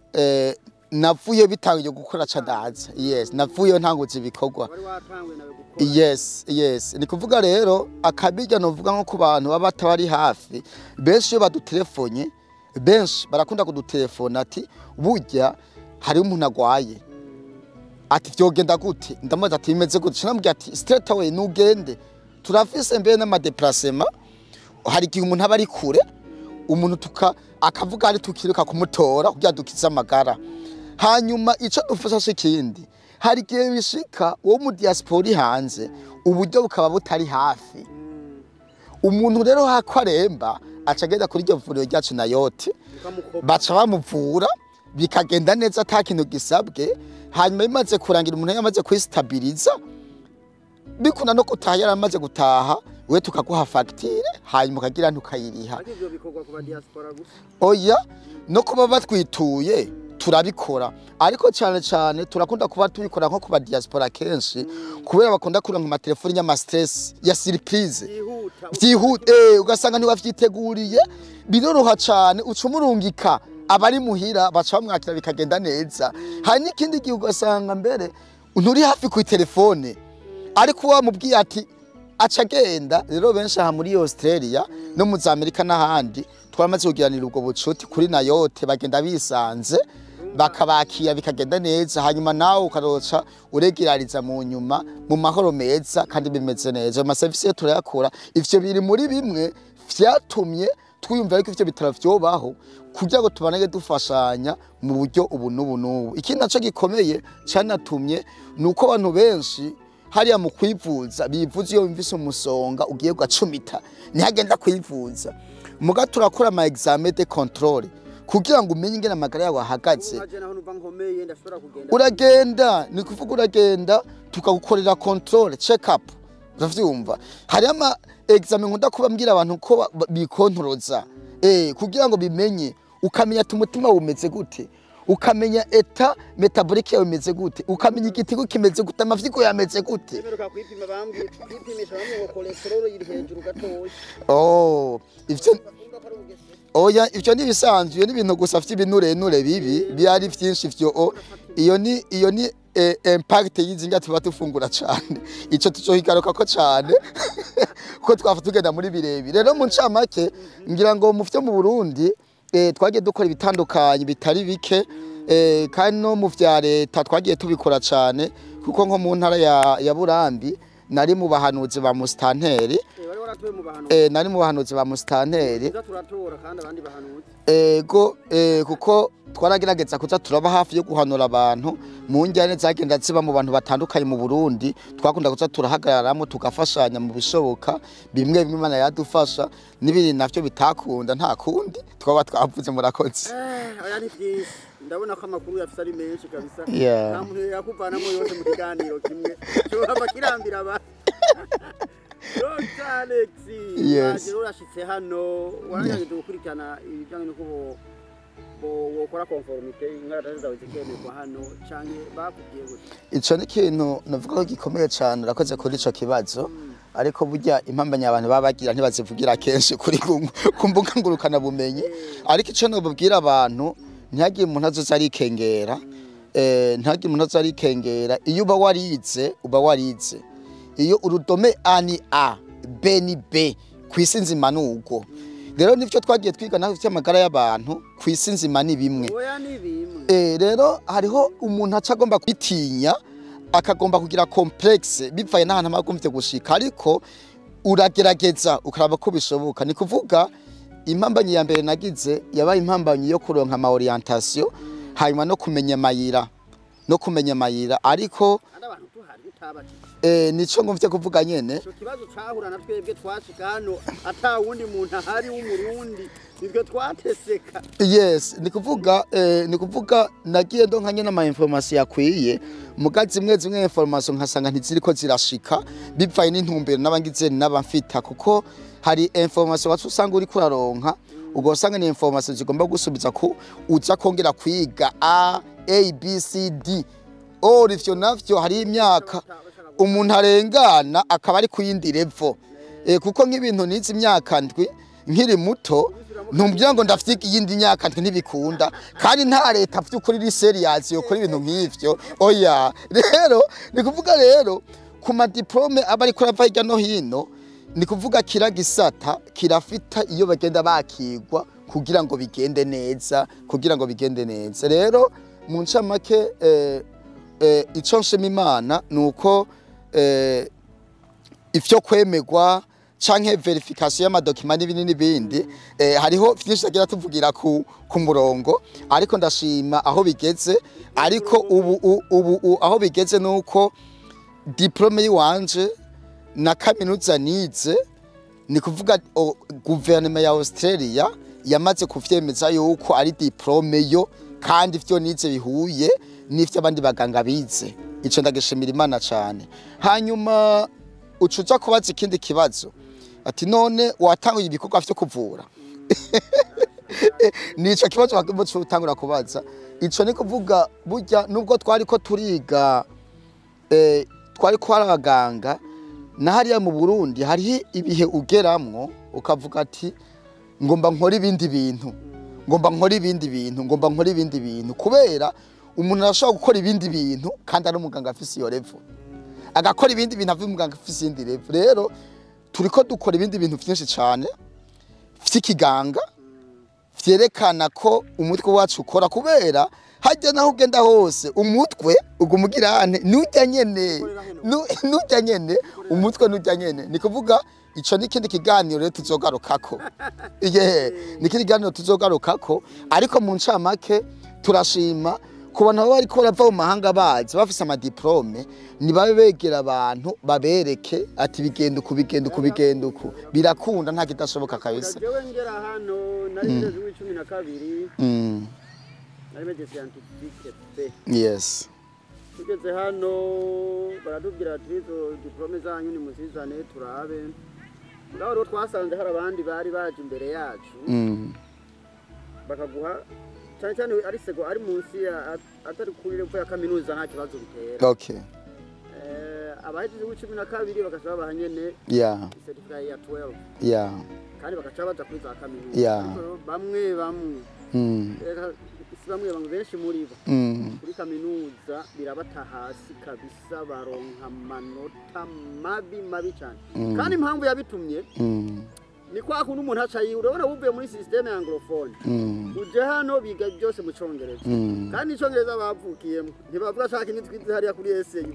navuye bitanguye gukora cadaza. Yes, navuye ntanguze ibikorwa. Yes, yes. Ni kuvuga rero akabirya novuga nko ku bantu baba batabari hafi, benshi iyo badutelefonye, benshi barakunda kudutelefona ati burya hari umuntu agwaye, ati vyogenda gute? Ndamubaza ati bimeze gute? Namubwira ati straight away nugende, turafise mbere n'amadeplacement, hari igihe umuntu aba ari kure umuntu akavuga ari tukiruka kumutora kugira dukize amagara. Hanyuma ico dufasha si ikindi, hari igihe bishika wo mu diaspora hanze uburyo bukaba butari hafi, umuntu rero hako aremba aca agenda kuri iryo vuriro ryacu Nayote, baca bamuvura bikagenda neza ata kintu gisabwe. Hanyuma bimaze kurangira umuntu yamaze kwistabiriza bikunda no gutaha, yaramaze gutaha we tukaguha facture hanyuma ukagira ntukayiriha. Oya, no kuba batwituye turabikora, ariko cyane cyane turakunda kuba tubikora nko kuba diaspora kenshi kubera bakunda kuronka amatelefoni y'ama stress ya surprise byihuta, ugasanga ntiwavyiteguriye. Biroroha cane, uca umurungika abari muhira, baca bamwakira bikagenda neza. Hari n'ikindi gihe ugasanga mbere nturi hafi ku telefone, ariko wamubwiye ati aca agenda. Rero benshi aha muri Australia no mu za Amerika n'ahandi twaramaze kugiranira ubwo bucuti kuri Nayote, bagenda bisanze bakabakira bikagenda neza. Hanyuma nawe ukaroca uregerariza mu nyuma mu mahoro meza kandi bimeze neza. Ayo maserivisi yo turayakora. Ivyo biri muri bimwe vyatumye twiyumvira yuko ivyo bitaro vyobaho kugira ngo tubanage dufashanya mu buryo ubu n'ubu n'ubu. Ikindi naco gikomeye canatumye ni uko abantu benshi hariya mu kwivuza bivuza, iyo bumvise umusonga ugiye ugacumita ntihagenda kwivuza. Muga turakora ama examen de contrôle kugira ngo umenye ingene amagara yawe ahagaze. Nkaje naho numva nkomeye, ndashobora kugenda. Uragenda, ni kuvuga uragenda tukagukorera contrôle, check up, uravyumva. Hari ama examen nkunda kuba mbwira abantu ko bikontroza kugira ngo bimenye, ukamenya ati umutima wumeze gute, ukamenya état métabolique yawe imeze gute, ukamenya igitigu kimeze gute, amafyigo yameze gute. Mperuka kwipima, bambwiye kwipimisha, bambwiye ngo cholesterol iri hejuru gatoya. Oh, ivyo Urumva ko ari ubugesera. Oya, ivyo ni ibisanzwe, iyo ni ibintu gusa vy'ibinurenure bibi byari vyinshi ivyo. Iyo ni impact y'izinga tuba dufungura cane. Ico tuzohigaruka ko cane kuko twafa tugenda muri birebire. Rero mu ncamake ngira ngo mu vyo mu Burundi twagiye dukora ibitandukanye bitari bike, kandi no mu vya leta twagiye tubikora cane, kuko nko mu ntara ya Burambi nari mu bahanuzi ba musitanteri. Bari waratuye mu bahanuzi. Nari mu bahanuzi ba musitanteri. Tuza turatora kandi abandi bahanuzi. Ego, kuko twaragerageza kuza turaba hafi yo guhanura abantu mu njyane zagenda ziba mu bantu batandukanye mu Burundi. Twakunda kuza turahagararamo tugafashanya mu bishoboka bimwe bimwe. Imana yadufasha n'ibindi navyo bitakunda, nta kundi twaba twavuze. Murakoze. Oya, ni byinshi, ndabona ko amakuru yafise ari menshi kabisa. Nta muntu yakuvanamo yose mu kiganiro kimwe, cyohava kirambira abantu. Dr. Alex, Yes. waje urashitse hano, waragerageje gukurikirana ibijyanye n'uko wokora conformité, inkaratasi zawe zikemerwa hano, canke bakubwiye gute? Ico ni ikintu navuga ko gikomeye cane. Urakoze kuri ico kibazo, ariko burya impambanya abantu baba bagira ntibazivugira kenshi ku mbuga ngurukana bumenyi. Ariko ico nobubwira abantu, ntihagire umuntu azoza arikengera, ntihagire umuntu azoza arikengera. Iyo uba warize, uba warize. Iyo urudome A ni A, B ni B, kw'isi nzima ni uko. Rero nivyo twagiye twiga naho vy'amagara y'abantu kw'isi nzima ni bimwe. Oya, ni bimwe. Rero hariho umuntu aca agomba kwitinya, akagomba kugira complexe bivaye n'ahantu aba agomvye gushika, ariko uragerageza ukaraba ko bishoboka. Ni kuvuga impambanyi ya mbere nagize yabaye impambanyi yo kuronka ama orientation, hanyuma no kumenya amayira, ariko Kandi abantu tuhari utabakije. Nico ngomvye kuvuga nyene. Ico kibazo cahura na twebwe twashika hano ata wundi muntu ahari w'Umurundi, nitwe twateseka. Yes, ni kuvuga nagiye ndonka nyene ama information yakwiye, muga zimwe zimwe information nkasanga ntiziriko zirashika bivaye n'intumbero n'abangize n'abamfita, kuko hari information wacu usanga uri kuraronka, ubwo usanga ni information zigomba gusubiza ku uza kongera kwiga A A B C D or ivyo navyo hari imyaka umuntu arengana akaba ari kuyindi level, kuko nk'ibintu nize imyaka 7 nkiri muto, ntumbwira ngo ndafite iyindi myaka 7, ntibikunda. Kandi nta leta vy'ukuri iri serious yokora ibintu nk'ivyo, oya. Rero ni kuvuga rero ku ma diplôme aba ariko arava hirya no hino, ni kuvuga kira gisata kirafita iyo bagenda bakigwa kugira ngo bigende neza, kugira ngo bigende neza. Rero mu ncamake, ico nshima Imana ni uko ivyo kwemegwa canke vérification y'ama documents n'ibindi n'ibindi, hariho vyinshi agira tuvugira ku murongo, ariko ndashima aho bigeze. Ariko ubu aho bigeze nuko diplôme yiwanje na kaminuza nize, ni kuvuga guverinoma ya Australia yamaze kuvyemeza yuko ari diplôme yo, kandi ivyo nize bihuye n'ivyo abandi baganga bize. Ico ndagishimira Imana cane. Hanyuma ucuza kubaza ikindi kibazo ati none watanguye ibikorwa vyo kuvura? Nico kibazo utangura kubaza. Ico ni kuvuga burya nubwo twari ko turiga, twari ko ari abaganga na hariya mu Burundi, hariho ibihe ugeramwo ukavuga ati Ngomba nkora ibindi bintu, ngomba nkora ibindi bintu, ngomba nkora ibindi bintu, kubera umuntu arashobora gukora ibindi bintu kandi ari umuganga afise iyo level, agakora ibindi bintu avuye umuganga afise iyindi level. Rero turiko dukora ibindi bintu vyinshi cane vy'ikiganga vyerekana ko umutwe wacu ukora, kubera hajya naho ugenda hose umutwe uguma ugira ane, nujya nyene, nujya nyene umutwe, nujya nyene. Ni kuvuga ico ni ikindi kiganiro rero tuzogarukako. Yeah, ni ikindi kiganiro tuzogarukako, ariko mu ncamake turashima ku bantu baba bariko barava mu mahanga bazi bafise amadiplome, nibabe begera abantu babereke ati bigenda uku, bigenda uku, bigenda uku, birakunda, nta kidashoboka kabisa. Jewe ngera hano nari ngeze uw'icumi na kabiri. Nari meze scientifique B. Tugeze hano baratubwira ati izo diplôme zanyu nimuzizane turabe. Mugabo rero twasanze hari abandi bari baje imbere yacu, bakaguha cyane cyane ari sego ari munsi ya atari kuri level ya kaminuza, nta kibazo bitera. Abahejeje uw'icumi na kabiri bagaca babaha nyene certificate ya 12, kandi bagaca baja kuri za kaminuza. Ariko rero bamwe bamwe, eka si bamwe bamwe, benshi muri bo, kuri kaminuza birabata hasi kabisa, baronka amanota mabi mabi cyane. Kandi impamvu yabitumye ni kwa kuntu umuntu aca yiwe, urabona wuvuye muri système ya anglophone, uje hano biga byose mu Congereza, kandi Icongereza bavukiyemo ntibavuga shaka imwe twize hariya kuri SU.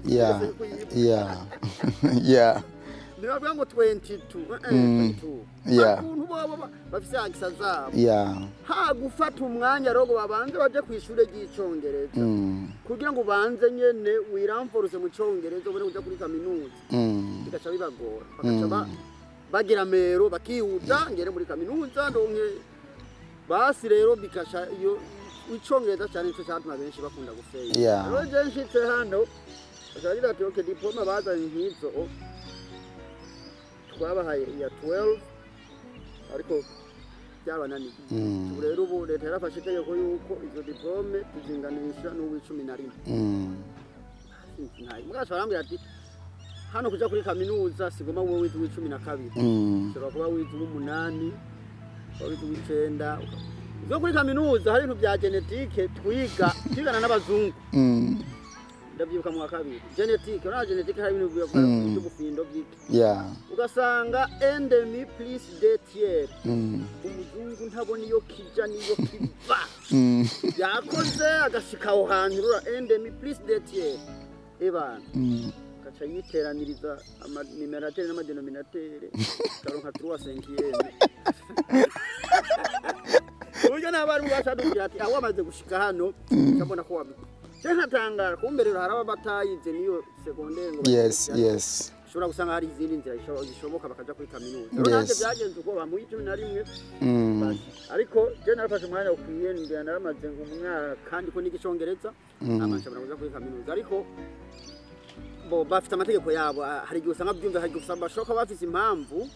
Ntibavuga ngo 22, 22. Ukuntu bobo bafise accent zabo, ha gufata umwanya rero ngo babanze baje ku ishure ry'Icongereza, kugira ngo ubanze nyene wiramforuse mu Congereza ubone kuja kuri kaminuza, bigaca bibagora, bagaca bagira mero bakihuta ngere muri kaminuza ndonke basi. Rero bikasha iyo Icongereza cyane nico cyatuma benshi bakunda gufeya. Rero je nshitse hano bacagira ati okay, diplôme bazanye nk'izo twabahaye iya 12, ariko byabananiye. Ubu rero ubu leta yarafashe itegeko yuko izo diplôme tuzinganisha n'uw'icumi na rimwe. Mugaca barambwira ati hano kuja kuri kaminuza sigoma wowe wize uw'icumi na kabiri, ushobora kuba wize uw'umunani, kuba wize uw'icenda uzo kuri kaminuza. Hari ibintu bya génétique twiga, twigana n'abazungu. Ndabyibuka mu wa kabiri génétique, urabona génétique hari ibintu by'ubufindo by'iki, ugasanga un demi plus deux tiers, umuzungu ntabona iyo kija n'iyo kiva. Yakoze agashika aho hantu rura un demi plus deux tiers ebana, gaca yiteraniriza amanumérateur n'amadénominateur, karonka 3 cinquième. Uburyo n'abarimu bashadubwira ati aho wamaze gushika hano ukabona ko wabikora, je nkatangara kumbe rero hari aba batayize niyo secondaire ngo ushobora gusanga hari izindi nzira zishoboka bakaja kuri kaminuza. Rero nanjye byagenze uko bamuha 11. Basi. Ariko je narafashe umwanya ukwiye, ngira naramaze umwaka ndiko niga Icongereza, hama nshobora kuja kuri kaminuza. Ariko bo bafite amategeko yabo, hari igihe usanga byumva, hari igihe usanga bashoka bafise impamvu,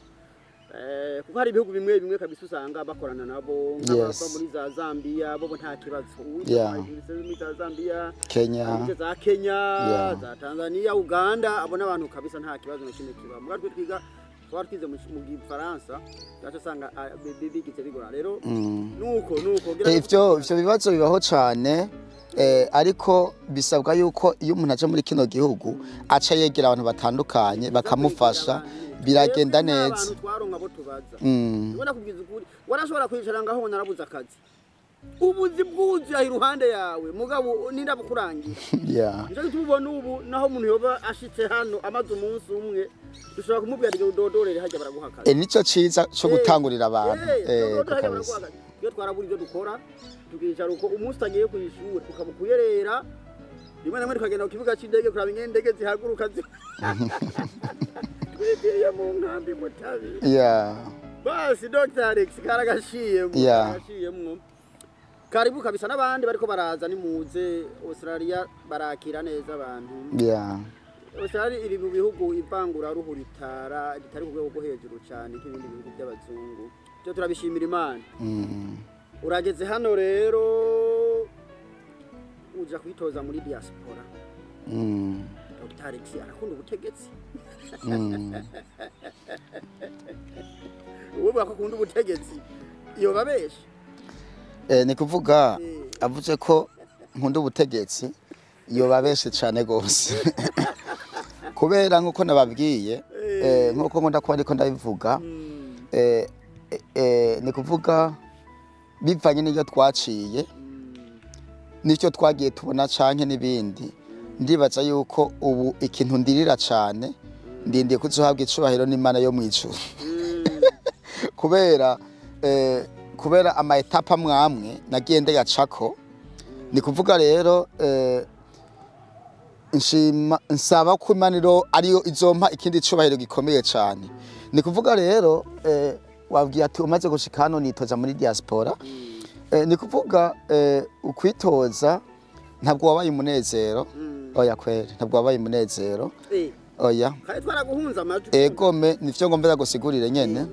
kuko hari ibihugu bimwe bimwe kabisa usanga bakorana nabo, nk'abava muri za Zambia bo nta kibazo. Muri za Zambia, Kenya, muri za Kenya, za Tanzania, Uganda, abo n'abantu kabisa nta kibazo na kimwe kiba. Muga twe twiga twari twize mu Gifaransa, gaca usanga bigize bigora rero. Nuko Ivyo bibazo bibaho cane, ariko bisabwa yuko iyo umuntu aje muri kino gihugu aca yegera abantu batandukanye bakamufasha, biragenda neza. Abantu twaronka abo tubaza. Ubona kubwiza ukuri, warashobora kwicara ngaho narabuze akazi, ubuzi bwuzuye aho iruhande yawe, mugabo nindabukurangira. Nico gituma ubona ubu naho umuntu yoba ashitse hano amaze umunsi umwe, dushobora kumubwira ati udodorere hajya baraguha akazi. Nico ciza co gutangurira abantu. Udodorere hajya kabisa. baraguha akazi. Iyo twarabura ibyo dukora tukicara uko umunsi utagiye kw'ishuri ukaba ukuyerera, rimwe na rimwe tukagenda ku kibuga c'indege kuraba ingene indege zihaguruka twigiriye mu nkambi Mutabi. Basi Dr. Alex karagashiyemwo, karagashiyemwo. Karibu kabisa n'abandi bariko baraza, nimuze Australia barakira neza abantu. Australia iri mu bihugu ivanguraruhu ritari ku rwego rwo hejuru cyane nk'ibindi bihugu by'abazungu. Byo turabishimira Imana. Urageze hano rero uja kwitoza muri diaspora. Dr. Alex arakunda ubutegetsi. Ubu ko akunda ubutegetsi. Yobabesha. Ni kuvuga avuze ko nkunda ubutegetsi yobabeshe cyane gose. Kubera nkuko nababwiye, nkuko nkunda kuba ariko ndabivuga, ni kuvuga bivanye n'ibyo twaciye n'icyo twagiye tubona canke n'ibindi, ndibaza yuko ubu ikintu ndirira cane ndindiye kuzohabwa icubahiro n'Imana yo mw'ijuru. Kubera kubera ama étapes amwamwe nagiye ndayacako. Ni kuvuga rero nshima nsaba ko Imana ariyo izompa ikindi cubahiro gikomeye cane. Ni kuvuga rero wabwiye ati umaze gushika hano nitoza muri diaspora. Ni kuvuga ukwitoza ntabwo wabaye umunezero. Oya kweri, ntabwo wabaye umunezero. Oya. Kandi twaraguhunza amajwi. Egome nivyo ngombera gusigurire nyene.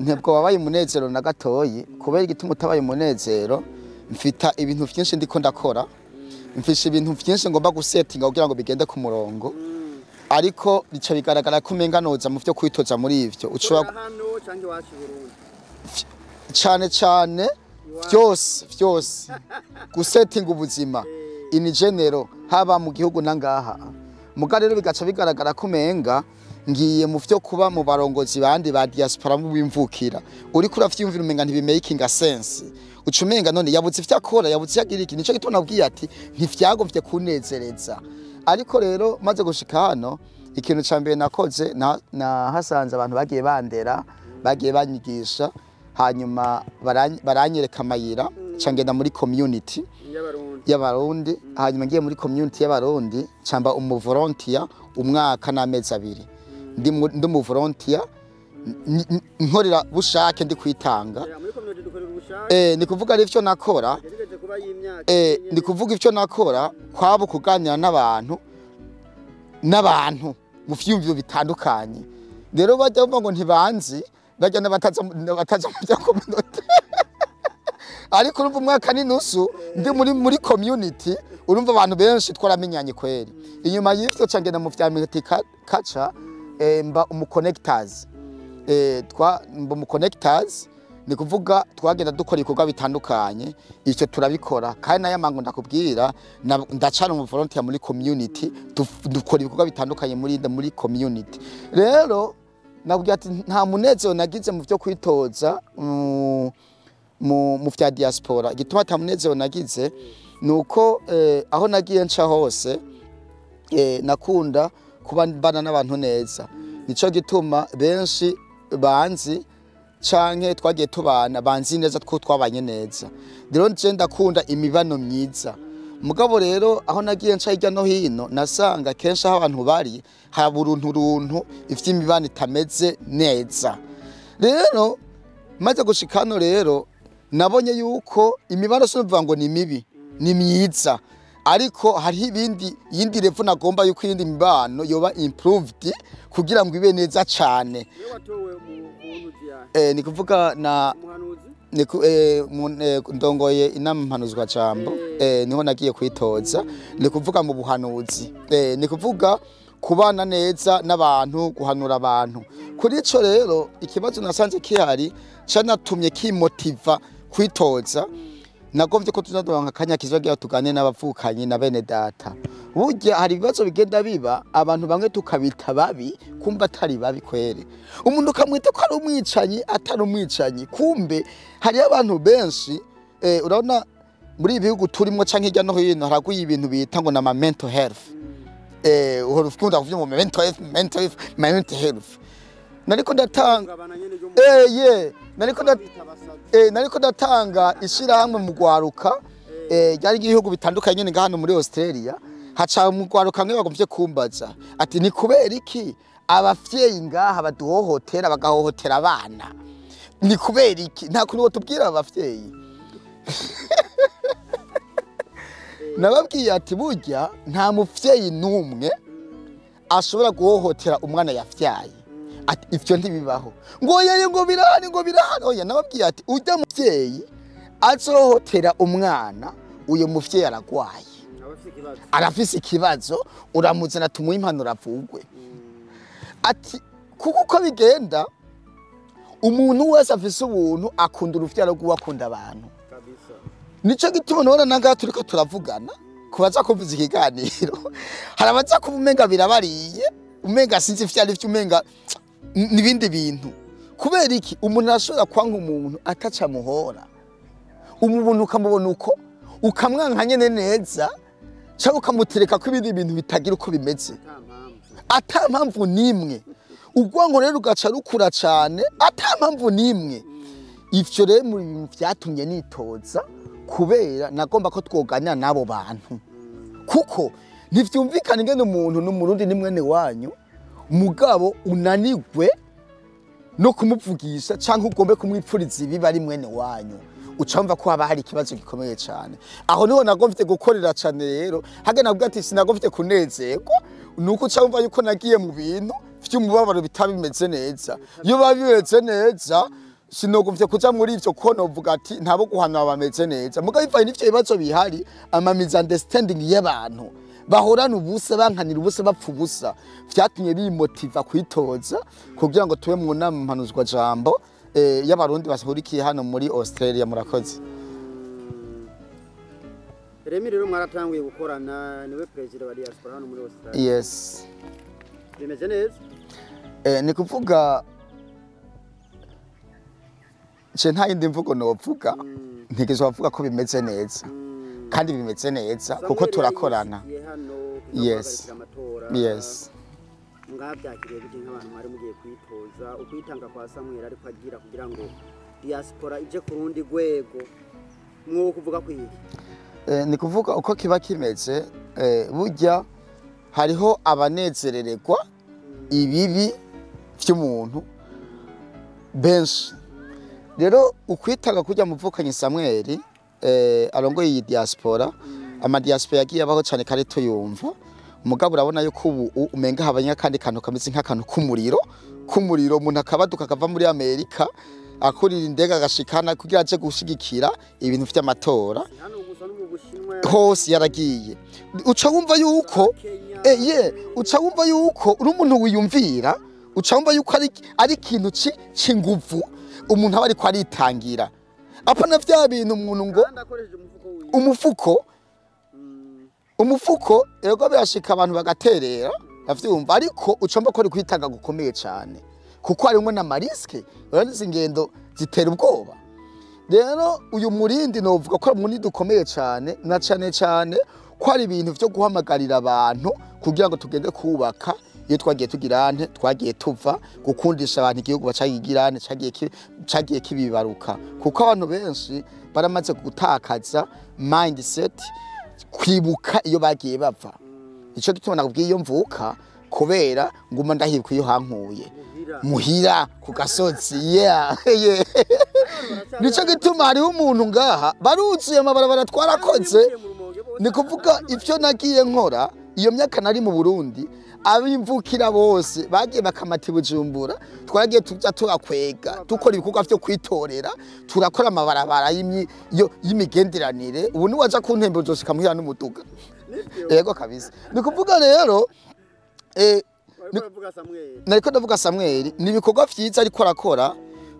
Ntabwo wabaye umunezero na gatoyi. Kubera igituma utabaye umunezero, mfita ibintu vyinshi ndiko ndakora, mfisha ibintu vyinshi ngomba gusetinga kugira ngo bigende ku murongo, ariko bica bigaragara ko umenga noza mu vyo kwitoza muri ivyo ushobora Ukorera hano canke iwacu i Burundi? Cane cane vyose vyose, gusetinga ubuzima in general, haba mu gihugu na ngaha. Muga rero bigaca bigaragara ko umenga ngiye mu vyo kuba mu barongozi bandi ba diaspora mu bimvukira. Uriko uravyiyumvira umenga ntibimakinga sense, uca umenga none yabuze ivyo akora, yabuze ivyo agira iki. Nico gituma nabwiye ati ntivyagovye kunezereza. Ariko rero maze gushika hano, ikintu ca mbere nakoze, nahasanze abantu bagiye bandera, bagiye banyigisha, hanyuma baranyereka amayira, ca ngenda muri community y'Abarundi. Y'Abarundi. Hanyuma ngiye muri community y'Abarundi, camba umuvolunteer umwaka n'amezi 2. Ndi umuvolunteer, nkorera bushake, ndi kwitanga. Muri community dukorera ubushake. Ni kuvuga ari ivyo nakora. Yagerageje kuba y'imyaka Ni kuvuga ivyo nakora kwabo kuganira n'abantu mu vyiyumviro bitandukanye. Rero bajya bavuga ngo ntibanzi, bajya n'abataza mu bya community, ariko urumva umwaka n'inusu ndi muri community, urumva abantu benshi twaramenyanye kweri. Inyuma y'ivyo ca ngenda mu vya multicultural, mba umu connectors. Twa mba umu connectors, ni kuvuga twagenda dukora ibikorwa bitandukanye. Icyo turabikora kandi nayo mango ndakubwira ndacana umu volunteer muri community, dukora ibikorwa bitandukanye muri community. Rero nabwiye ati nta munezero nagize mu byo kwitoza mu vya diaspora. Igituma ata munezero nagize nuko aho nagiye nca hose, nakunda kuba mbana n'abantu neza. Nico gituma benshi banzi canke twagiye tubana banzi neza two twabanye neza. Rero nje ndakunda imibano myiza. Mugabo rero aho nagiye nca hirya no hino, nasanga kenshi aho abantu bari haba uruntu runtu, ivy'imibano itameze neza. Rero maze gushika hano rero nabonye yuko imibano sinuvuga ngo ni mibi, ni myiza, ariko hariho ibindi yindi level nagomba yuko iyindi mibano yoba improved kugira ngo ibe neza cane. Iyo watowe mu buhanuzi yawe? Ni kuvuga na Umuhanuzi. Ndongoye inama mpanuzwa jambo. Niho nagiye kwitoza, ni kuvuga mu buhanuzi. Ni kuvuga kubana neza n'abantu, guhanura abantu. Kuri ico rero ikibazo nasanze kihari canatumye kimotiva kwitoza, nagomvye ko tuzaduha akanya kizogira tugane n'abavukanyi na bene data. Burya hari ibibazo bigenda biba, abantu bamwe tukabita babi, kumva atari babi kwere. Umuntu ukamwita ko ari umwicanyi atari umwicanyi. Kumbe hariyo abantu benshi, urabona muri ibi bihugu turimo canke hirya no hino haraguye ibintu bita ngo nama mental health. Uhora ukunda kuvuga ngo mental health, mental health, mental health. Nariko ndatanga Ngabana nyene ryo mu ye nariko bita abasazi. Nariko ndatanga ishirahamwe mu gwaruka, ryari igihugu bitandukanye nyene ngaha hano muri Australia. Haca mu gwaruka mwe bagomvye kumbaza ati ni kubera iki abavyeyi ngaha baduhohotera, bagahohotera abana? Ni kubera iki? Nta kuntu botubwira abavyeyi. Nababwiye ati burya nta muvyeyi n'umwe ashobora guhohotera umwana yavyaye, ati ivyo ntibibaho. Ngo yeye, ngo birahari, ngo birahari. Oya, nababwiye ati urya muvyeyi azohotera umwana, uyo muvyeyi aragwaye. Abafise ikibazo. Arafise ikibazo, uramuzana tumuhe impanuro avugwe. Ati kuko uko bigenda Umuntu wese afise ubuntu akunda uruvyaro rw'uwakunda abantu. Nico gituma nora nanga turiko turavugana kubaza kuvuza ikiganiro. Hari abaza kuba umenga birabariye, umenga sinzi ivyo ari vyo, umenga n'ibindi bintu. Kubera iki umuntu arashobora kwanka umuntu ataca muhora? Umuntu ukamubona uko ukamwanka nyene neza, cyangwa ukamutereka ko ibindi bintu bitagira uko bimeze ata mpamvu nimwe. Urwango rero rugaca rukura cane ata mpamvu nimwe. Ivyo rero mu bintu vyatumye nitoza, kubera nagomba ko twoganira n'abo bantu, kuko ntivyumvikana ingene umuntu n'umurundi ni mwene wanyu, mugabo unanigwe no kumuvugisha canke ugombe kumwipfuriza ibibi ari mwene wanyu, ucamva ko haba hari ikibazo gikomeye cane. Aho niho nagomvye gukorera cane rero, hage nabwo ati sinagomvye kunezerwa, nuko ucamva yuko nagiye mu bintu vy'umubabaro bitaba bimeze neza. Iyo biba bimeze neza sinogomvye kuja muri ivyo, ko novuga ati ntabo guhanwa bameze neza. Mugabo bivanye n'ivyo bibazo bihari, ama misunderstanding y'abantu bahorana ubusa, bankanira ubusa, bapfa ubusa, vyatumye bimotiva kwitoza kugira ngo tube mu nama mpanuzwa jambo y'abarundi bahurikiye hano muri Australia. Murakoze. Remi rero mwaratanguye gukorana, niwe president wa diaspora hano muri Australia. Yes. Bimeze neza? Ni kuvuga je nta yindi mvugo novuga, ntigeze bavuga ko bimeze neza, kandi bimeze neza kuko turakorana. Yes. Yes. Mwabyakiriye gute nk'abantu mwari mugiye kwitoza, ukwitanga kwa Samuel ariko agira kugira ngo diaspora ije ku rundi rwego, mwo kuvuga kwiki? Ni kuvuga uko kiba kimeze, burya hariho abanezerererwa ibibi vy'umuntu benshi. Rero ukwitanga kujya muvukanye Samuel arongoye iyi diaspora, ama diaspora yagiye abaho cyane kare tuyumva, mugabo urabona yuko ubu umenga habanya kandi kantu kameze nk'akantu k'umuriro, umuntu akabaduka akava muri Amerika akurira indege agashikana kugira aje gushigikira ibintu vy'amatora hose yaragiye. Uca wumva yuko uca wumva yuko uri umuntu wiyumvira, uca wumva yuko ari ikintu c'inguvu umuntu aba ariko aritangira. Apana vya bintu umuntu ngo umufuko ego birashika abantu bagaterera bavyumva, ariko ucomba ko ari kwitanga gukomeye cyane, kuko harimwo na mariske, uranize ingendo zitera ubwoba. Rero uyu murindi novuga ko ari munini dukomeye cyane, na cane cane ko ari ibintu vyo guhamagarira abantu kugira ngo tugende kubaka iyo twagiye tugirante, twagiye tuva gukundisha abantu igihugu bacagigirante cagiye kibibaruka, kuko abantu benshi baramaze gutakaza mindset kwibuka iyo bagiye bava. Ico gituma nakubwiye iyo mvuka, kubera nguma ndahibwa iyo hankuye muhira ku gasozi. Yeah. Nico gituma hariho umuntu ngaha baruzuye amabarabara twarakoze. Ni kuvuga ivyo nagiye nkora iyo myaka nari mu Burundi, abimvukira bose bagiye bakamata Bujumbura, twaragiye tuja turakwega dukora ibikorwa vyo kwitorera, turakora amabarabara y'imigenderanire. Ubu niwaja ku ntembe uzoshika muhira n'umuduga. Yego kabisa. Ni kuvuga rero nariko ndavuga Samuel ni ibikorwa vyiza ariko arakora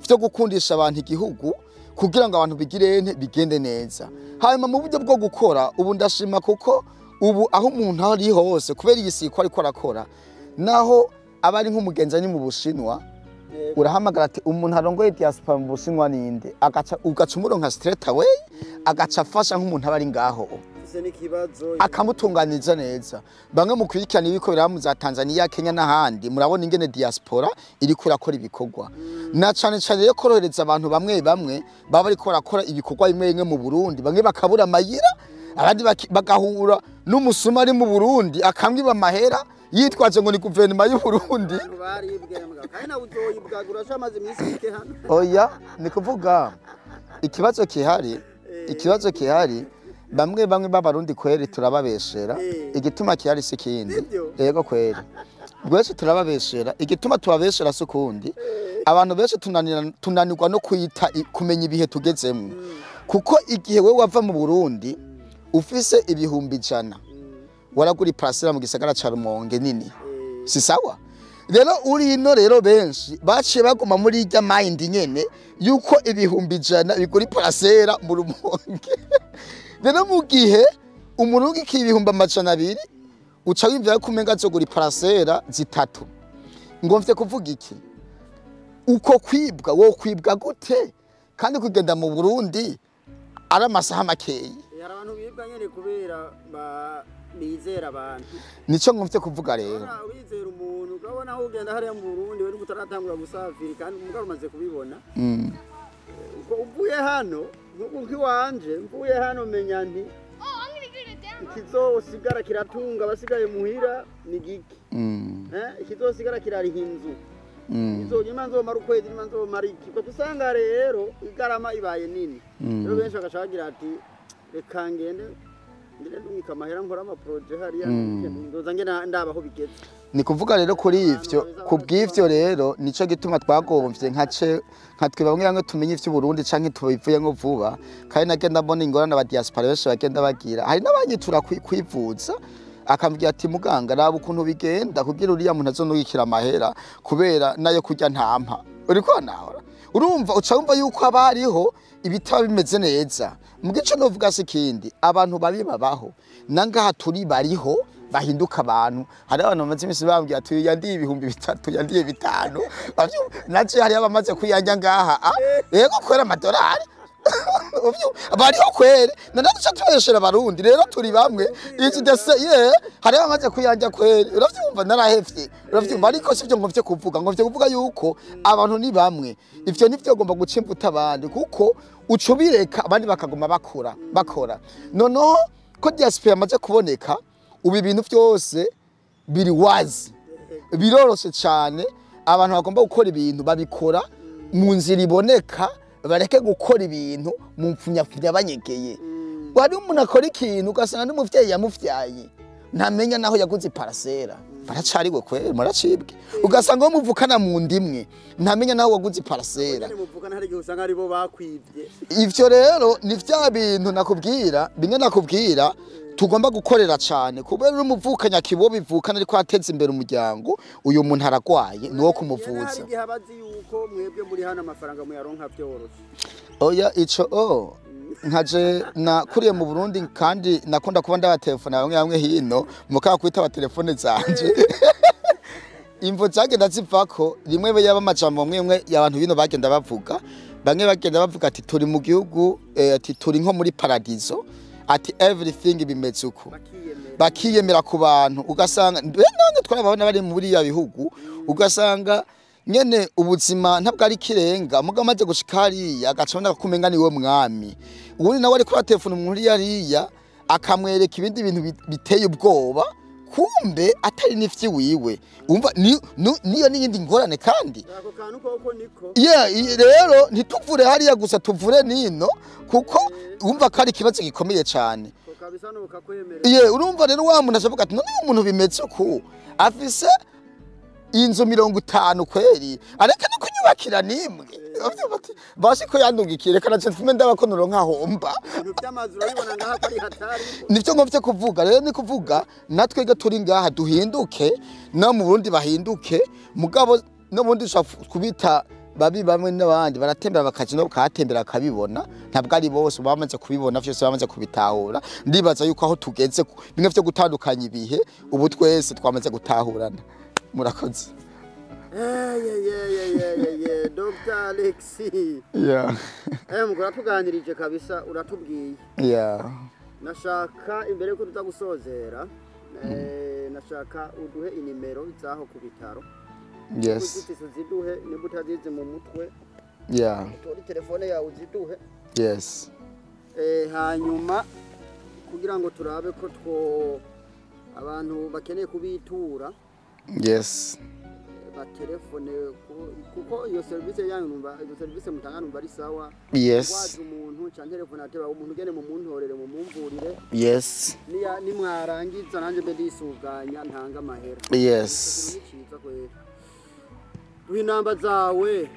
vyo gukundisha abantu igihugu kugira ngo abantu bigirente bigende neza. Hanyuma mu buryo bwo gukora ubu ndashima, kuko ubu aho umuntu ari hose kubera igisiko ariko arakora, naho abari nk'umugenzi ni mu Bushinwa, urahamagara ati umuntu arongoye diaspora mu Bushinwa ninde, agaca ugaca umuronka straight away, agaca afasha nk'umuntu abari ngaho akamutunganiriza neza. Bamwe mu kwirikirana ibiko biramu za Tanzania, Kenya n'ahandi, murabona ingene diaspora iri kurakora ibikorwa, na cane cane yo korohereza abantu bamwe bamwe baba ariko barakora ibikorwa bimwe bimwe mu Burundi, bamwe bakabura amayira, abandi bagahura n'umusuma ari mu Burundi akamwiba amahera yitwaje ngo ni guverinoma y'u Burundi. Oya, ni kuvuga ikibazo kihari, bamwe bamwe b'abarundi kweri turababeshera. Igituma kihari si kindi, yego kweri rwese turababeshera. Igituma tubabeshera si kundi, abantu benshi tunanirwa no kwita kumenya ibihe tugezemo, kuko igihe wewe wava mu Burundi ufise 100,000 waragura iparasera mu gisagara ca Rumonge nini, si sawa? Rero uri ino rero benshi baciye baguma muri irya mind nyene yuko 100,000 bigura iparasera mu Rumonge. Rero mu gihe umurungi 200,000 uca wimvira ko umenga azogura iparasera zitatu. Ngomvye kuvuga iki? Uko kwibwa wo kwibwa gute kandi kugenda mu Burundi ari amasaha makeyi? Hari abantu bibwa nyene kubera bizera abantu. Nico ngomvye kuvuga rero. Wizera umuntu ukabona aho ugenda hariya mu Burundi we utaratangura gusafira kandi umugabo umaze kubibona. Uko uvuye hano nk'iwanje mvuye hano menya nti ikizosigara kiratunga abasigaye muhira ni giki. Ikizosigara kirariha inzu. Izonyuma nzomara ukwezi nyuma nzomara iki. Ko tusanga rero igarama ibaye nini. Rero benshi bagashagira ati reka ngende ndungika amahera nkora ama projet hariya ndoza ngena ndabaho bigeze. Ni kuvuga rero kuri ivyo kubw'ivyo rero nico gituma twagomvye nkace nkatwe bamwe bamwe tumenye ivyo Burundi canke tubivuye ngo vuba kandi nagenda mbona ingorane aba diaspora benshi bagenda bagira. Hari n'abanyitura kwivuza akambwira ati muganga raba ukuntu bigenda kugira uriya muntu azonugikira amahera kubera nayo kurya ntampa. Uriko nahora urumva uca wumva yuko abariho ibitaba bimeze neza. Mugico novuga se kindi abantu babi babaho nangaha turi bariho bahinduka abantu. Hari abantu bamaze imisi bambwira ati yandiye 3,000 yandiye 5 naje hari abamaze kuyanja ngaha yego kwera amadolari bariho kwere nanaduca tubeshera abarundi rero turi bamwe iki dese ye hari abamaze kuyanja kwere uravyumva narahevye uravyumva ariko sivyo ngomvye kuvuga ngomvye kuvuga yuko abantu ni bamwe ivyo nivyo gomba guca imbuto abandi kuko ucubireka abandi bakaguma bakora noneho ko diaspora yamaze kuboneka ubu ibintu byose biri wazi biroroshe cyane abantu bagomba gukora ibintu babikora mu nzira iboneka bareke gukora ibintu mu mpfunyapfunya banyegeye. Wari umuntu akora ikintu ugasanga n'umuvyeyi yamuvyaye ntamenya naho yaguze iparasera baracariwe kweri muracibwe ugasanga wo muvukana mu ndimwe ntamenya naho waguze iparasera. Ivyo rero ni vya bintu nakubwira bimwe nakubwira tugomba gukorera cyane kubera umuvukanya kibo bivukana ariko ateze imbere umuryango uyu muntu aragwaye niwo kumuvuza. Oya ico nkaje nakuriye mu Burundi kandi nakunda kuba ndabatelefona bamwe bamwe hino mukaba kwita telefone zanje imvo zagenda zivako rimwe yaba amajambo mwe y'abantu bino bagenda bavuga bamwe bagenda bavuga ati turi mu gihugu ati turi nko muri paradiso ati everything bimeze uko bakiyemera ku bantu ugasanga none twarababona bari muri ya bihugu ugasanga nyene ubuzima ntabwo ari kirenga muga amaze gushika hariya agacabona kumenga niwe mwami ubundi nawe ariko telefone muri yariya akamwereka ibindi bintu biteye ubwoba kumbe atari n'ifyi wiwe umva niyo n'iyindi ngorane kandi ako kantu koko niko yeah rero ntituvure hariya gusa tuvure nino kuko umva ko ari ikibazo gikomeye cyane kabisa nuka kwemera yeah urumva rero wa muntu ashavuga ati none umuntu bimeze uko afise inzu 50 kweri areka no kunyubakira nimwe basi ko yandungikire reka naje mfume ndabako nuronka homba nivyo ngomvye kuvuga rero ni kuvuga natwega turi ngaha duhinduke no mu Burundi bahinduke mugabo no bundi kubita babi bamwe n'abandi baratembera bakaje no bakatembera akabibona ntabwo ari bose bamaze kubibona vyose bamaze kubitahura ndibaza yuko aho tugeze bimwe vyo gutandukanya ibihe ubu twese twamaze gutahurana. Murakoze. Dr. Alexi. Yeah. Muratuganirije kabisa uratubwiye. Yeah. Nashaka imbere ko tuza gusozera nashaka uduhe inimero zaho ku bitaro. Yes. Uziduhe nimba utazizi mu mutwe. Yeah. Utori telefone yawe uziduhe. Yes. Hanyuma kugira ngo turabe ko two abantu bakeneye kubitura. Yes. Ba telefone kuko iyo service yanyu numva iyo service mutanga numva ari sawa. Yes. Waje umuntu ca telefone ateba umuntu gene mu muntorere mu mumvurire. Yes. Niya nimwarangiza nanje mbe ndisuganya ntanga amahera. Yes. Duhe inamba zawe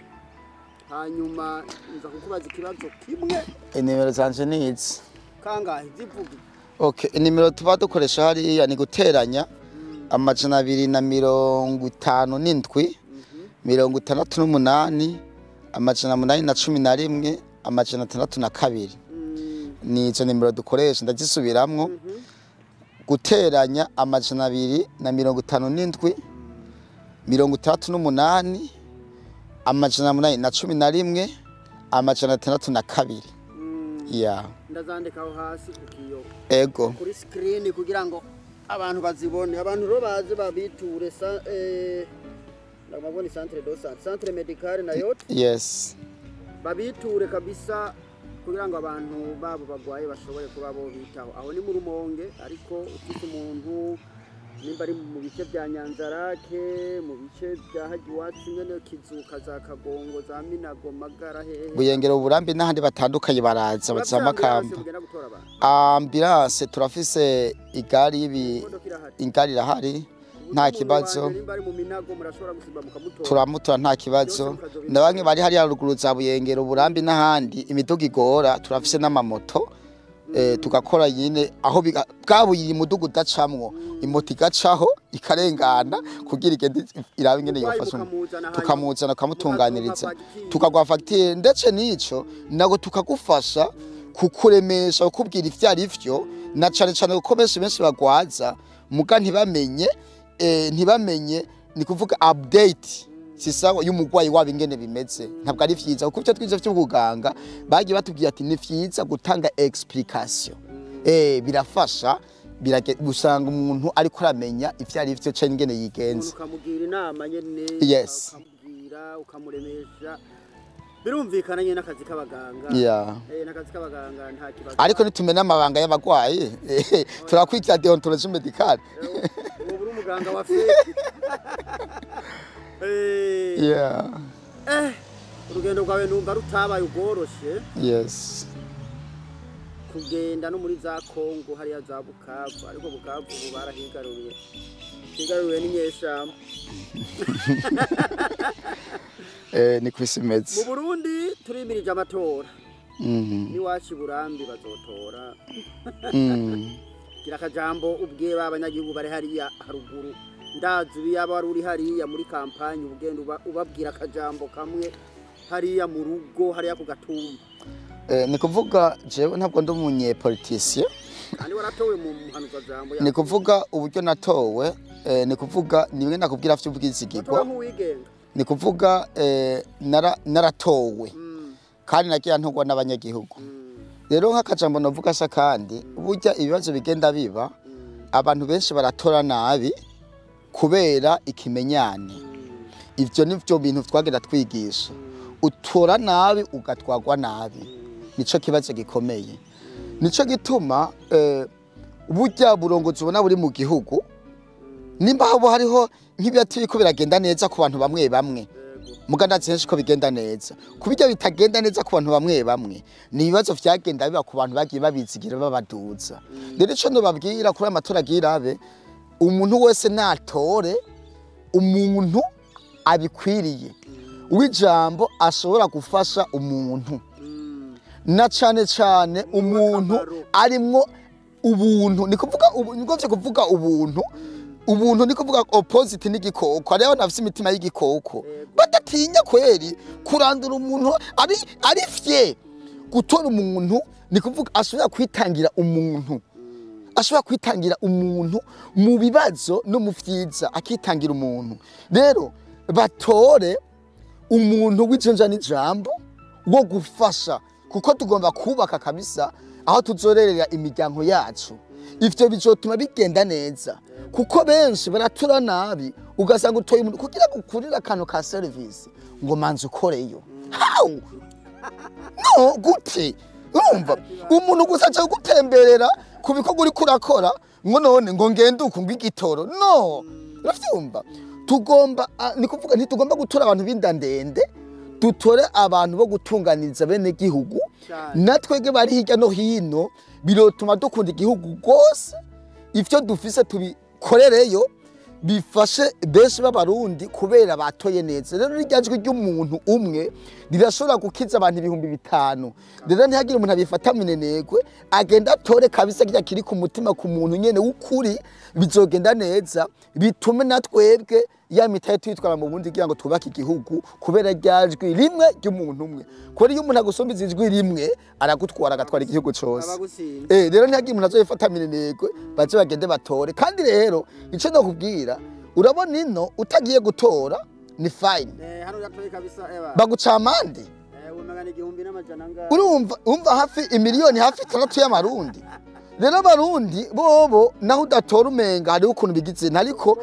hanyuma nza kukubaza ikibazo kimwe. Inimero zanje ni izi. Kangahe zivuge. Okay, inimero tuba dukoresha hariya ni guteranya 257 68 811 602. Ni izo nimero dukoresha, ndazisubiramwo: guteranya 257 68 811 602. Yeah. Ndazandika aho hasi ku kiyo, Ego. kuri screen, kugira ngo abantu bazibone, abantu rero baze babiture sa ndabona centre de santé, centre médical Nayote. Yes. Babiture kabisa kugira ngo abantu babo bagwaye bashobore kuba bo bitaho. Aho ni mu Rumonge, ariko ufite umuntu nimba ari mu bice bya Nyanzarake, mu bice bya hajya iwacu nyene, Kizuka, za Kagongo, za Minago, Magara, hehe? Buyengero, Burambi n'ahandi batandukanye, baraza baza Makamba. Mugenda gutora abantu? Ambulance turafise, igari y'ibi. Imodoka irahari? Igari irahari, nta kibazo. Nimba ari mu Minago murashobora gusimba mukamutora? Turamutora, nta kibazo. Na bamwe bari hariya ruguru za Buyengero, Burambi n'ahandi, imiduga igora, turafise n'amamoto, tugakora nyine aho bwabuye umuduga udacamwo, imoto igacaho ikarengana kugira igende irabe ingene Umurwayi yofasha. mukamuzana hanyuma Tukamuzana, tukamutunganiriza, mukazomuha fagitire. Tukaguha fagitire, ndetse n'ico nago tukagufasha kukuremesha, kukubwira ivyo ari vyo, na cane cane kuko benshi benshi bagwaza muga ntibamenye, ntibamenye, ni kuvuga update sisawa y'umugwayi wabo ingene bimeze. Ntabwo ari vyiza, kuko ivyo twize vy'ubuganga bagiye batubwiye ati ni vyiza gutanga explication, birafasha, gusanga umuntu ariko aramenya ivyo ari vyo canke ingene yigenza. Umuntu ukamugira inama nyene, Yes. ukamubwira, ukamuremesha, birumvikana nyene n'akazi k'abaganga. N'akazi k'abaganga, nta kibazo. Ariko nitumena amabanga y'abagwayi, turakwikira déontologie médicale. Ubu uri umuganga wa fake. Urugendo rwawe numva rutabaye ugoroshe, kugenda no muri za Kongo hariya za Bukavu, ariko Bukavu ubu barahigaruriye, higaruriwe n'inyeshamba. Ni kwisi Mu imeze. Burundi turimirije amatora. N'iwacu i Burambi bazotora. Gira akajambo ubwiye ba banyagihugu bari hariya haruguru. Ndazi yaba wari uri hariya muri campagne, ugenda ubabwira akajambo kamwe hariya mu rugo, hariya ku gatumba. Ni kuvuga jewe ntabwo ndi umunyepoliticien. Kandi waratowe mu mpanuzajambo. Ni kuvuga uburyo natowe, ni kuvuga nimwe nakubwira vy'ubwizigirwa. Watowe nk'uwigenga? Ni kuvuga naratowe kandi nagira ntugwa n'abanyagihugu. Rero nk'akajambo navuga sa, kandi burya ibibazo bigenda biba, abantu benshi baratora nabi kubera ikimenyane. Ivyo nivyo bintu twagenda twigisha: utora nabi ugatwagwa nabi, nico kibazo gikomeye. Nico gituma burya burongozi ubona buri mu gihugu, nimba habo hariho nk'ibyatiri ko biragenda neza ku bantu bamwe bamwe, muga ndazi henshi ko bigenda neza. Kubijya bitagenda neza ku bantu bamwe bamwe, ni ibibazo vyagenda biba ku bantu bagiye babizigira babaduza. Rero ico nobabwira kuri aya matora agira abe, umuntu wese natore umuntu abikwiriye, w'ijambo ashobora gufasha umuntu, na cane cane umuntu Akamaro. arimwo ubuntu. Ni kuvuga ubu, ni ngombwa kuvuga ubuntu. Ubuntu ni kuvuga opposite n'igikoko. Hariho abantu bafise imitima y'igikoko, badatinya kweri kurandura umuntu ari fye gutora umuntu. Ni kuvuga ashobora kwitangira umuntu, ashobora kwitangira umuntu mu bibazo no mu vyiza, akitangira umuntu. Rero batore umuntu w'ijanja n'ijambo wo gufasha, kuko tugomba kubaka kabisa aho tuzorerera imiryango yacu. Ivyo bizotuma bigenda neza, kuko benshi baratura nabi, ugasanga utoye umuntu kugira ngo ukurire akantu ka service ngo manze ukoreyo. How? No gute? Urumva umuntu gusa aca gutemberera ku bikorwa uriko urakora, ngo none ngo ngende uku, ngo igitoro no uravyumva. Tugomba ni kuvuga ntitugomba gutora abantu b'inda ndende, dutore abantu bo gutunganiriza bene gihugu. Cyane. Natwege bari hirya no hino birotuma dukunda igihugu rwose, ivyo dufise tubikorereyo. bifashe benshi b'abarundi kubera batoye neza. Rero rirya jwi ry'umuntu umwe rirashobora gukiza abantu 5000. Rero ntihagire umuntu abifata minenegwe, agenda atore kabisa kirya kiri ku mutima ku muntu nyene w'ukuri, bizogenda neza, bitume na twebwe ya mitahe twitwara mu bundi kugira ngo twubake igihugu, kubera rya jwi rimwe ry'umuntu umwe. Kubera iyo umuntu agusumbiza ijwi rimwe aragutwara agatwara igihugu cose. Rero ntihagire umuntu azoyifata minenegwe, baze bagende batore. Kandi rero ico ndakubwira, urabona ino utagiye gutora ni fine. Hano yatoye kabisa eba. Baguca amande. Urumva umva hafi imiliyoni hafi 6 y'amarundi. Rero abarundi bobo naho udatora umenga hari ukuntu bigize, ariko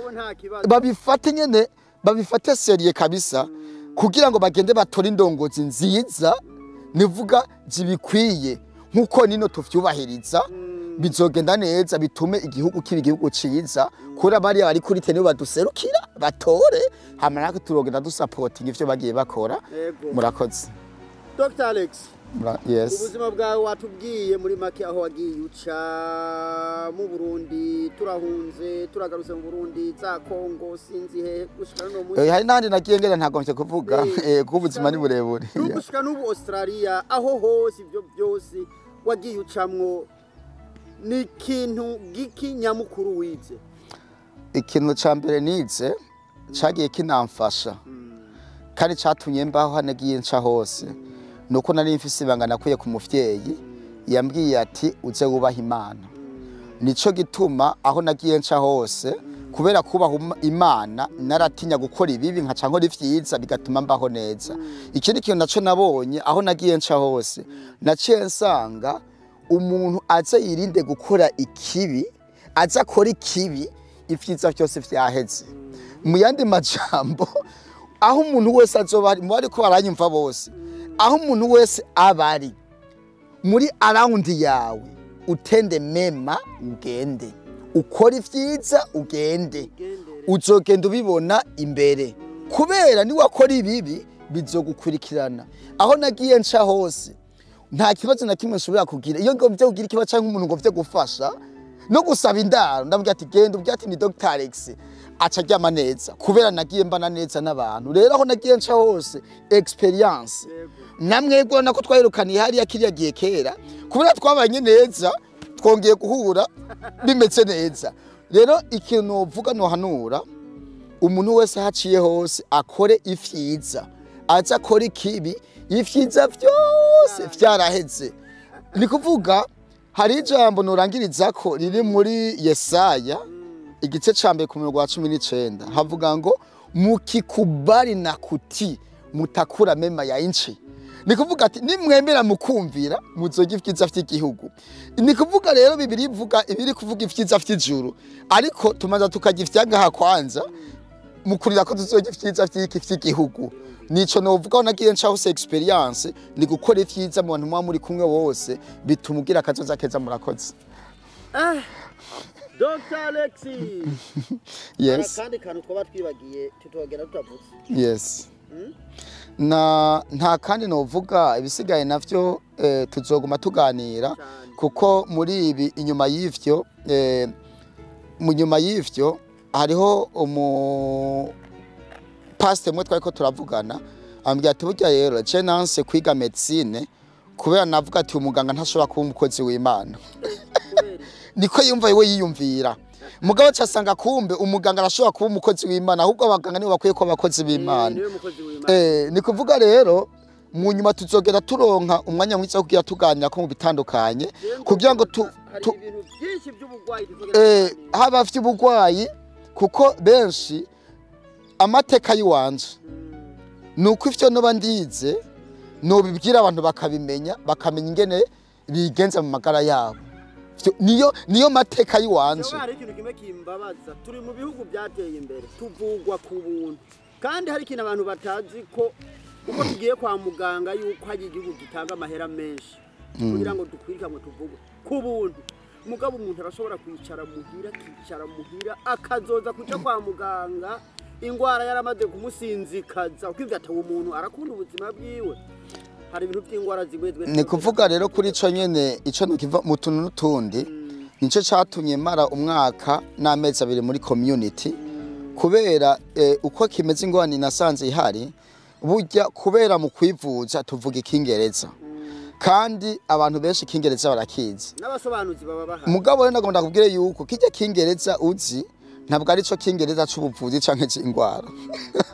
babifate nyene, babifate serie kabisa kugira ngo bagende batore indongozi nziza, nivuga zibikwiye nkuko nino tuvyubahiriza, bizogenda neza bitume igihugu kiba igihugu ciza. Kuri bari bari kuri tene baduserukira batore, hama natwe turogenda dusapotinga ivyo bagiye bakora. Murakoze. Dr. Alex, yes. Ubuzima bwawe watubwiye muri make aho wagiye uca mu Burundi, turahunze turagarutse mu Burundi, za Kongo sinzi he gushika no munsi. Hari nandi nagiye ngera ntagomvye kuvuga kuko ubuzima ni burebure. Gushika n'ubu Australia, aho hose ivyo byose wagiye ucamwo, ni ikintu giki nyamukuru wize? Ikintu ca mbere nize cagiye kinamfasha kandi catumye mbaho hanagiye nca hose, nuko nari mfise ibanga nakuye ku muvyeyi yambwiye ati uze wubaha Imana. Nico gituma aho nagiye nca hose, kubera kubaha Imana naratinya gukora ibibi nkaca nkora ivyiza bigatuma mbaho neza. Ikindi kintu naco nabonye aho nagiye nca hose, naciye nsanga umuntu aze yirinde gukora ikibi, aza akora ikibi ivyiza vyose vyaheze. Mu yandi majambo, aho umuntu wese azoba ari, mu bariko baranyumva bose, aho umuntu wese abari muri around yawe, utende mema ugende, ukora ivyiza ugende, uzogenda ubibona imbere, kubera ni wakora ibibi bizogukurikirana. Aho nagiye nca hose nta kibazo na kimwe nshobora kugira. Iyo ngomvye kugira ikibazo canke umuntu ngomvye gufasha no gusaba indaro, ndamubwira ati genda ubwira ati ni Dr. Alex, aca aryama neza, kubera nagiye mbana neza n'abantu. Rero aho nagiye nca hose experience namwebwe nako twahirukaniye hariya kiriya gihe kera, kubera twabanye neza twongeye guhura bimeze neza. Rero ikintu novuga nohanura umuntu wese haciye hose akore ivyiza, aza akora ikibi ivyiza vyose vyaraheze. Ni kuvuga hari ijambo norangiriza ko riri muri Yesaya igice ca mbere ku murongo wa 19, havuga ngo mukikubali na kuti mutakura mema ya inchi. Ni kuvuga ati nimwemera mukumvira muzojya ivyiza vy'igihugu. Ni kuvuga rero Bibiri ivuga ibiri kuvuga ivyiza vy'ijuru, ariko tumaza tukagira ivyangaha kwanza mukurira ko tuzojya ivyiza vy'igihugu. Nico novuga nagiye nca hose experience ni gukora ivyiza mu bantu mwa muri kumwe bose, bituma ugira akazoza keza. Murakoze. Dr. Alex. Yes. Kandi kantu twaba twibagiye tutogera tutavuze. Yes. Na nta kandi novuga ibisigaye navyo tuzoguma tuganira, kuko muri ibi inyuma y'ivyo mu nyuma y'ivyo hariho umu pasteur mwe twariko turavugana, ambwira ati burya rero je nanse kwiga medicine kubera navuga ati umuganga ntashobora kuba umukozi w'Imana. Niko yumva yewe yiyumvira. Mugabo casanga kumbe umuganga arashobora kuba umukozi w'Imana, ahubwo abaganga nibo bakwiye kuba abakozi b'Imana. Ni kuvuga rero mu nyuma tuzogera turonka umwanya mwiza wo kugira tuganira ko mu bitandukanye, kugira ngo haba vy'ubugwayi, kuko benshi amateka yiwanje nuko ivyo noba ndize nobibwira abantu bakabimenya, bakamenya ingene bigenza mu magara yabo. Niyo mateka yiwanje. Hari ikintu kimwe kimbabaza, turi mu bihugu byateye imbere tuvugwa ku buntu, kandi hari ikintu abantu batazi ko uko tugiye kwa muganga yuko hari igihugu gitanga amahera menshi kugira ngo dukwirikanwe tuvugwe ku buntu. Mugabo umuntu arashobora kwicara muhira, akicara muhira akazoza kuja kwa muganga ingwara yaramaze kumusinzikaza, ukwivya ati umuntu arakunda ubuzima bwiwe. Hari ibintu by'ingwara zigwezwe. Ni kuvuga rero kuri ico nyene, ico nukiva mu tuntu n'utundi, nico catumye mara umwaka n'amezi abiri muri community, Kubera uko kimeze ingwani nasanze ihari, burya kubera mu kwivuza tuvuga ikingereza, kandi abantu benshi ikingereza barakizi, n'abasobanuzi baba bahari. Mugabo rero nagomba ndakubwire yuko kijya kingereza uzi ntabwo ari cyo kingereza c'ubuvuzi canke c'ingwara.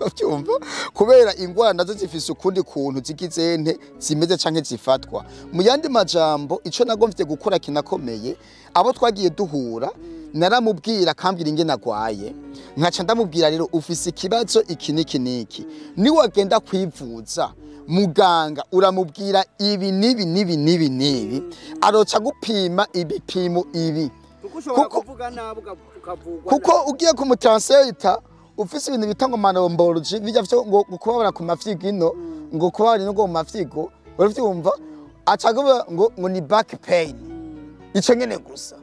Ubyumva? Kubera ingwara nazo zifise ukundi kuntu zigize nte zimeze canke zifatwa. Mu yandi majambo, ico nagomvye gukora kinakomeye, abo twagiye duhura naramubwira akambwira ingene agwaye, nkaca ndamubwira rero ufise ikibazo iki n'iki n'iki, niwagenda kwivuza muganga uramubwira ibi n'ibi n'ibi n'ibi n'ibi, aroca gupima ibipimo ibi. Kuko ushobora kuvuga nabi ukavugwa. Kuko ugiye ku mutranslator ufise ibintu bita ngo manombology, bijya vyo ngo kubabara ku mafyigo ino, ngo kubabara ino ngo mu mafyigo, uravyumva, aca avuga ngo ni back pain, ico nyene gusa.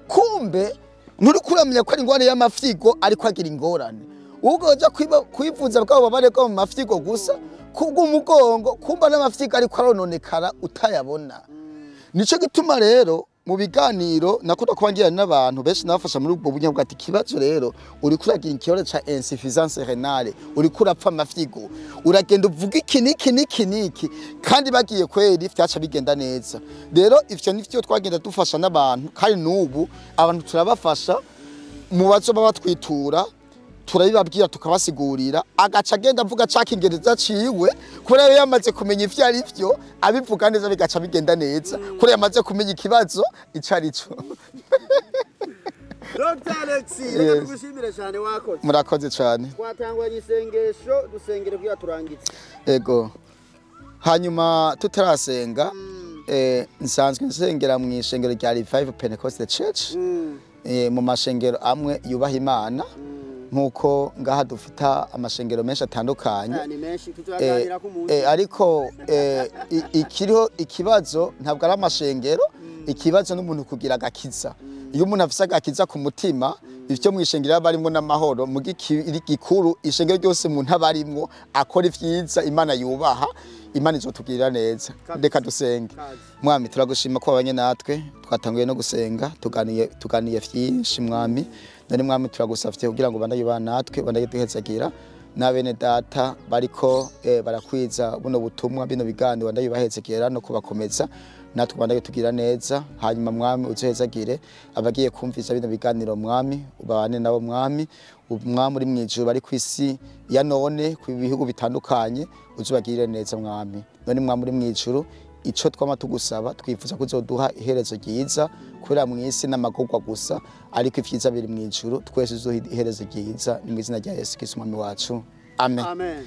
Kumbe nturi kuramenya ko ari ingorane y'amafyigo ariko agira ingorane, ubwo uja kwivuza bwabo bubabare bwo mu mafyigo gusa kubw'umugongo, kumba n'amafyigo ariko arononekara utayabona. Nico gituma rero mu biganiro nakunda kuba ngira n'abantu benshi nabafasha muri ubwo buryo bwa ati ikibazo rero uriko uragira ikibazo ca insuffisance rénale, uriko urapfa amafyigo, uragenda uvuga iki n'iki n'iki n'iki, kandi bagiye kweri vyaca bigenda neza. Rero ivyo nivyo twagenda dufasha n'abantu, kandi n'ubu abantu turabafasha mu bazoba batwitura, turabibabwira tukabasigurira, agaca agenda avuga ca kingereza ciwe, kubera yari yamaze kumenya ivyo ari vyo, abivuga neza bigaca bigenda neza, kubera yamaze kumenya ikibazo ico ari cyo. Dr. Alex, reka Yes. tugushimire cyane, wakoze. Murakoze cane. Twatangwanye isengesho, dusengere kugira turangize. Ego, hanyuma tutarasenga, nsanzwe nsengera mu ishengero rya Revival Pentecost Church, mu mashengero amwe yubaha Imana, nk'uko ngaha dufita amashengero menshi atandukanye. Ni menshi, tuzaganira ku munsi. Ariko ikiriho ikibazo ntabwo ari amashengero, ikibazo n'umuntu kugira agakiza. Iyo umuntu afise agakiza ku mutima, ivyo mu ishengero aba arimwo n'amahoro. Mu gikuru ishengero ryose umuntu aba arimwo akora ivyiza Imana yubaha, Imana izotugirira neza. Reka dusenge. Kazi. Mwami, turagushima ko wabanye natwe, twatanguye no gusenga, tuganiye vyinshi Mwami. None Mwami, turagusavye kugira ngo ubandanye ubana natwe, ubandanye duhezagira na bene data bariko barakwiza buno butumwa, bino biganiro, ubandanye ubahezegera no kubakomeza, natwe ubandanye tugira neza. Hanyuma Mwami, uzohezagire abagiye kumvisa bino biganiro, Mwami, ubane nabo Mwami, Umwami uri mw'ijuru, bari kw'isi ya none ku bihugu bitandukanye, uzubagirire neza Mwami. None Mwami uri mw'ijuru, ico twama tugusaba, twifuza ko uzoduha iherezo ryiza, kubera mw'isi n'amagorwa gusa, ariko ivyiza biri mw'ijuru. Twese uzoha iherezo ryiza. Ni mw'izina rya Yesu Kristo Umwami wacu, amen. Amen.